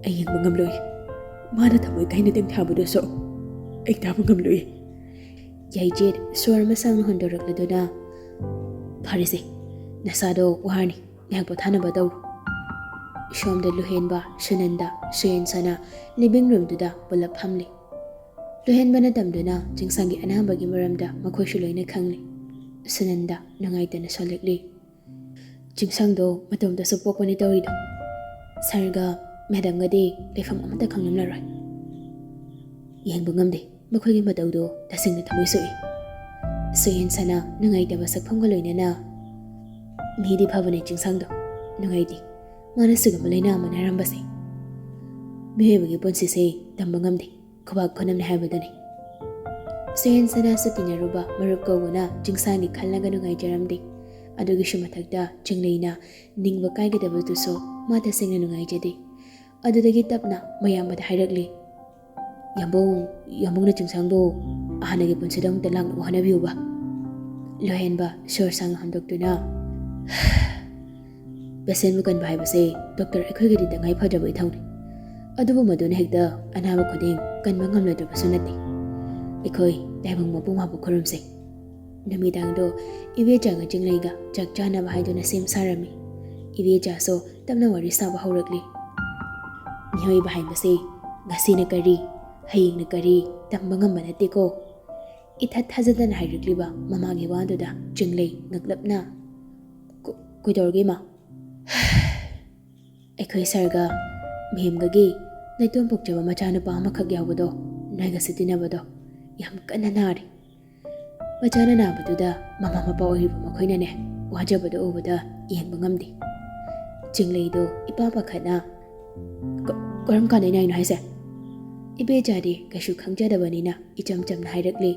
ꯑꯩ ꯌꯦꯡꯕ ꯉꯝꯂꯣꯏ꯫ ꯃꯥꯅ ꯊꯃꯣꯏ ꯀꯥꯏꯅ ꯇꯦꯡꯊꯥꯕꯗꯨꯁꯨ ꯑꯩ ꯇꯥꯕ ꯉꯝꯂꯣꯏ꯫" ꯌꯥꯏꯖꯦꯠ ꯁꯣꯔ ꯑꯃ ꯁꯥꯡꯅ ꯍꯣꯟꯗꯣꯔꯛꯂꯗꯨꯅ, "ꯐꯔꯦꯁꯦ, ꯅꯁꯥꯗꯣ ꯋꯥꯔꯅꯤ, ꯉꯥꯏꯍꯥꯛ ꯄꯣꯊꯥꯅꯕ ꯇꯧꯔꯣ꯫" ꯁꯣꯝꯗ ꯂꯨꯍꯦꯟꯕ, ꯁꯨꯅꯟꯗ, ꯁꯨꯌꯦꯟꯁꯅ ꯂꯤꯚꯤꯡ ꯔꯨꯝꯗꯨꯗ ꯄꯨꯂꯞ ꯐꯝꯂꯤ꯫ ꯂꯨꯍꯦꯟꯕꯅ ꯇꯝꯗꯨꯅ ꯆꯤꯡꯁꯥꯡꯒꯤ ꯑꯅꯥꯕꯒꯤ ꯃꯔꯝꯗ ꯃꯈꯣꯏꯁꯨ ꯂꯣꯏꯅ ꯈꯪꯂꯤ꯫ ꯁꯨꯅꯟꯗ ꯅꯨꯡꯉꯥꯏꯇꯅ ꯁꯣꯜꯂꯛꯂꯤ꯫ "ꯆꯤꯡꯁꯥꯡꯗꯣ ꯃꯇꯣꯝꯇꯁꯨ ꯄꯣꯛꯄꯅꯤ ꯇꯧꯔꯤꯗꯣ꯫ ꯁꯥꯔꯒ ꯃꯦꯗꯥꯝꯒꯗꯤ ꯂꯩꯐꯝ ꯑꯃꯠꯇ ꯈꯪꯂꯝꯂꯔꯣꯏ꯫ ꯌꯦꯡꯕ ꯉꯝꯗꯦ ꯃꯈꯣꯏꯒꯤ ꯃꯇꯧꯗꯣ, ꯇꯁꯦꯡꯅ ꯊꯃꯣꯏ ꯁꯣꯛꯏ꯫" ꯁꯨꯌꯦꯟꯁꯅ ꯅꯨꯡꯉꯥꯏꯇꯕ ꯁꯛꯐꯝꯒ ꯂꯣꯏꯅꯅ, "ꯃꯤꯗꯤ ꯐꯕꯅꯦ ꯆꯤꯡꯁꯥꯡꯗꯣ, ꯅꯨꯡꯉꯥꯏꯇꯦ ꯃꯥꯅ ꯁꯤꯒꯨꯝꯕ ꯂꯥꯏꯅꯥ ꯑꯃ ꯅꯥꯔꯝꯕꯁꯦ꯫ ꯃꯤꯑꯣꯏꯕꯒꯤ ꯄꯨꯟꯁꯤꯁꯦ ꯇꯝꯕ ꯉꯝꯗꯦ, ꯈꯨꯕꯥꯛ ꯈꯨꯅꯝꯅꯦ ꯍꯥꯏꯕꯗꯨꯅꯤ꯫" ꯁꯨꯌꯦꯟꯁꯅꯁꯨ ꯇꯤꯟꯅꯔꯨꯕ ꯃꯔꯨꯞ ꯀꯧꯕꯅ ꯆꯤꯡꯁꯥꯡꯒꯤ ꯈꯜꯂꯒ ꯅꯨꯡꯉꯥꯏꯖꯔꯝꯗꯦ꯫ ꯑꯗꯨꯒꯤꯁꯨ ꯃꯊꯛꯇ ꯆꯤꯡꯂꯩꯅ ꯅꯤꯡꯕ ꯀꯥꯏꯒꯗꯕꯗꯨꯁꯨ ꯃꯥ ꯇꯁꯦꯡꯅ ꯅꯨꯡꯉꯥꯏꯖꯗꯦ꯫ ꯑꯗꯨꯗꯒꯤ ꯇꯞꯅ ꯃꯌꯥꯝꯕꯗ ꯍꯥꯏꯔꯛꯂꯤ, "ꯌꯥꯝꯕꯨꯡ, ꯌꯥꯝꯕꯨꯡꯅ ꯆꯤꯡꯁꯥꯡꯕꯨ ꯍꯥꯟꯅꯒꯤ ꯄꯨꯟꯁꯤꯗ ꯑꯃꯨꯛꯇ ꯂꯥꯛꯅꯕ ꯍꯣꯠꯅꯕꯤꯌꯨꯕ꯫" ꯂꯣꯍꯦꯟꯕ ꯁꯣꯔ ꯁꯥꯡꯅ ꯍꯣꯟꯗꯣꯛꯇꯨꯅ, "ꯄꯦꯁꯦꯟꯕꯨ ꯀꯟꯕ ꯍꯥꯏꯕꯁꯦ ꯗꯣꯛꯇꯔ ꯑꯩꯈꯣꯏꯒꯤꯗꯤ ꯇꯉꯥꯏ ꯐꯗ꯭ꯔꯕ ꯏꯊꯧꯅꯤ꯫ ꯑꯗꯨꯕꯨ ꯃꯗꯨꯅ ꯍꯦꯛꯇ ꯑꯅꯥꯕ ꯈꯨꯗꯤꯡ ꯀꯟꯕ ꯉꯝꯂꯣꯏꯗꯕꯁꯨ ꯅꯠꯇꯦ꯫ ꯑꯩꯈꯣꯏ ꯇꯥꯏꯕꯪ ꯃꯄꯨ ꯃꯥꯕꯨ ꯈꯨꯔꯨꯝꯁꯤ꯫" ꯅꯨꯃꯤꯗꯥꯡꯗꯣ ꯏꯕꯦꯆꯥꯒ ꯆꯤꯡꯂꯩꯒ ꯆꯥꯛ ꯆꯥꯅꯕ ꯍꯥꯏꯗꯨꯅ ꯁꯦꯝ ꯁꯥꯔꯝꯃꯤ꯫ ꯏꯕꯦꯆꯥꯁꯨ ꯇꯞꯅ ꯋꯥꯔꯤ ꯁꯥꯕ ꯍꯧꯔꯛꯂꯤ꯫ "ꯃꯤꯑꯣꯏꯕ ꯍꯥꯏꯕꯁꯦ ꯉꯁꯤꯅ ꯀꯔꯤ, ꯍꯌꯦꯡꯅ ꯀꯔꯤ ꯇꯝꯕ ꯉꯝꯕ ꯅꯠꯇꯦꯀꯣ꯫" ꯏꯊꯥ ꯊꯥꯖꯗꯅ ꯍꯥꯏꯔꯛꯂꯤꯕ ꯃꯃꯥꯒꯤ ꯋꯥꯗꯨꯗ ꯆꯤꯡꯂꯩ ꯉꯛꯂꯞꯅ, "ꯀ-, ꯀꯩꯗꯧꯔꯒꯦ, ꯏꯃꯥ?" "ꯑꯩꯈꯣꯏ ꯁꯥꯔꯒ ꯃꯦꯝꯒꯒꯤ ꯅꯥꯏꯇꯣꯝ ꯄꯣꯛꯆꯕ ꯃꯆꯥꯅꯨꯄꯥ ꯑꯃꯈꯛ ꯌꯥꯎꯕꯗꯣ, ꯅꯣꯏꯒꯁꯨ ꯇꯤꯟꯅꯕꯗꯣ, ꯌꯥꯝ ꯀꯟꯅ ꯅꯥꯔꯦ꯫ ꯃꯆꯥꯅ ꯅꯥꯕꯗꯨꯗ ꯃꯃꯥ ꯃꯄꯥ ꯑꯣꯏꯔꯤꯕ ꯃꯈꯣꯏꯅꯅꯦ, ꯋꯥꯖꯕꯗꯣ ꯎꯕꯗ ꯌꯦꯡꯕ ꯉꯝꯗꯦ꯫" ꯆꯤꯡꯂꯩꯗꯣ ꯏꯄꯥ ꯄꯥꯈꯠꯅ, "ꯀ-, ꯀꯔꯝ ꯀꯥꯟꯗ ꯅꯥꯏꯅꯣ ꯍꯥꯏꯁꯦ?" ꯏꯕꯦꯆꯥꯗꯤ ꯀꯩꯁꯨ ꯈꯪꯖꯗꯕꯅꯤꯅ ꯏꯆꯝ ꯆꯝꯅ ꯍꯥꯏꯔꯛꯂꯤ,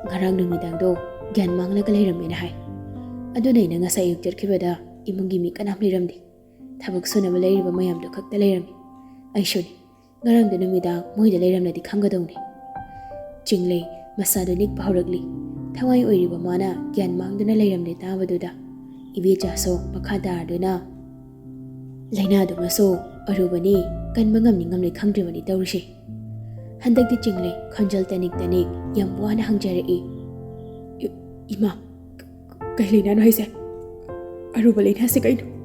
"ꯉꯔꯥꯡ ꯅꯨꯃꯤꯗꯥꯡꯗꯣ ꯒ꯭ꯌꯥꯟ ꯃꯥꯡꯂꯒ ꯂꯩꯔꯝꯃꯦꯅ ꯍꯥꯏ꯫ ꯑꯗꯨꯅ ꯑꯩꯅ ꯉꯁꯥꯏ ꯑꯌꯨꯛ ꯆꯠꯈꯤꯕꯗ ꯏꯃꯨꯡꯒꯤ ꯃꯤ ꯀꯅꯥꯝ ꯂꯩꯔꯝꯗꯦ꯫ ꯊꯕꯛ ꯁꯨꯅꯕ ꯂꯩꯔꯤꯕ ꯃꯌꯥꯝꯗꯨ ꯈꯛꯇ ꯂꯩꯔꯝꯃꯤ꯫ ꯑꯩꯁꯨꯅꯤ꯫ ꯉꯔꯥꯡꯗꯨ ꯅꯨꯃꯤꯗꯥꯡ ꯃꯣꯏꯗ ꯂꯩꯔꯝꯂꯗꯤ ꯈꯪꯒꯗꯧꯅꯤ꯫ ꯆꯤꯡꯂꯩ ꯃꯁꯥꯗꯨ ꯅꯤꯛꯄ ꯍꯧꯔꯛꯂꯤ꯫ ꯊꯋꯥꯏ ꯑꯣꯏꯔꯤꯕ ꯃꯥꯅ ꯒ꯭ꯌꯥꯟ ꯃꯥꯡꯗꯨꯅ ꯂꯩꯔꯝꯂꯦ ꯇꯥꯕꯗꯨꯗ ꯏꯕꯦꯆꯥꯁꯨ ꯃꯈꯥ ꯇꯥꯔꯗꯨꯅ, "ꯂꯥꯏꯅꯥꯗꯨꯃꯁꯨ ꯑꯔꯨꯕꯅꯤ, ꯀꯟꯕ ꯉꯝꯅꯤ ꯉꯝꯂꯣꯏ ꯈꯪꯗ꯭ꯔꯤꯕꯅꯤ ꯇꯧꯔꯤꯁꯦ꯫ ꯍꯟꯗꯛꯇꯤ ꯆꯤꯡꯂꯩ ꯈꯣꯟꯖꯦꯜ ꯇꯅꯤꯛ ꯇꯅꯤꯛ ꯌꯥꯝ ꯋꯥꯅ ꯍꯪꯖꯔꯛꯏ, "ꯏ-, ꯏꯃꯥ, ꯀ-, ꯀꯩ ꯂꯥꯏꯅꯥꯅꯣ ꯍꯥꯏꯁꯦ? ꯑꯔꯨꯕ ꯂꯥꯏꯅꯥꯁꯦ ꯀꯩꯅꯣ?"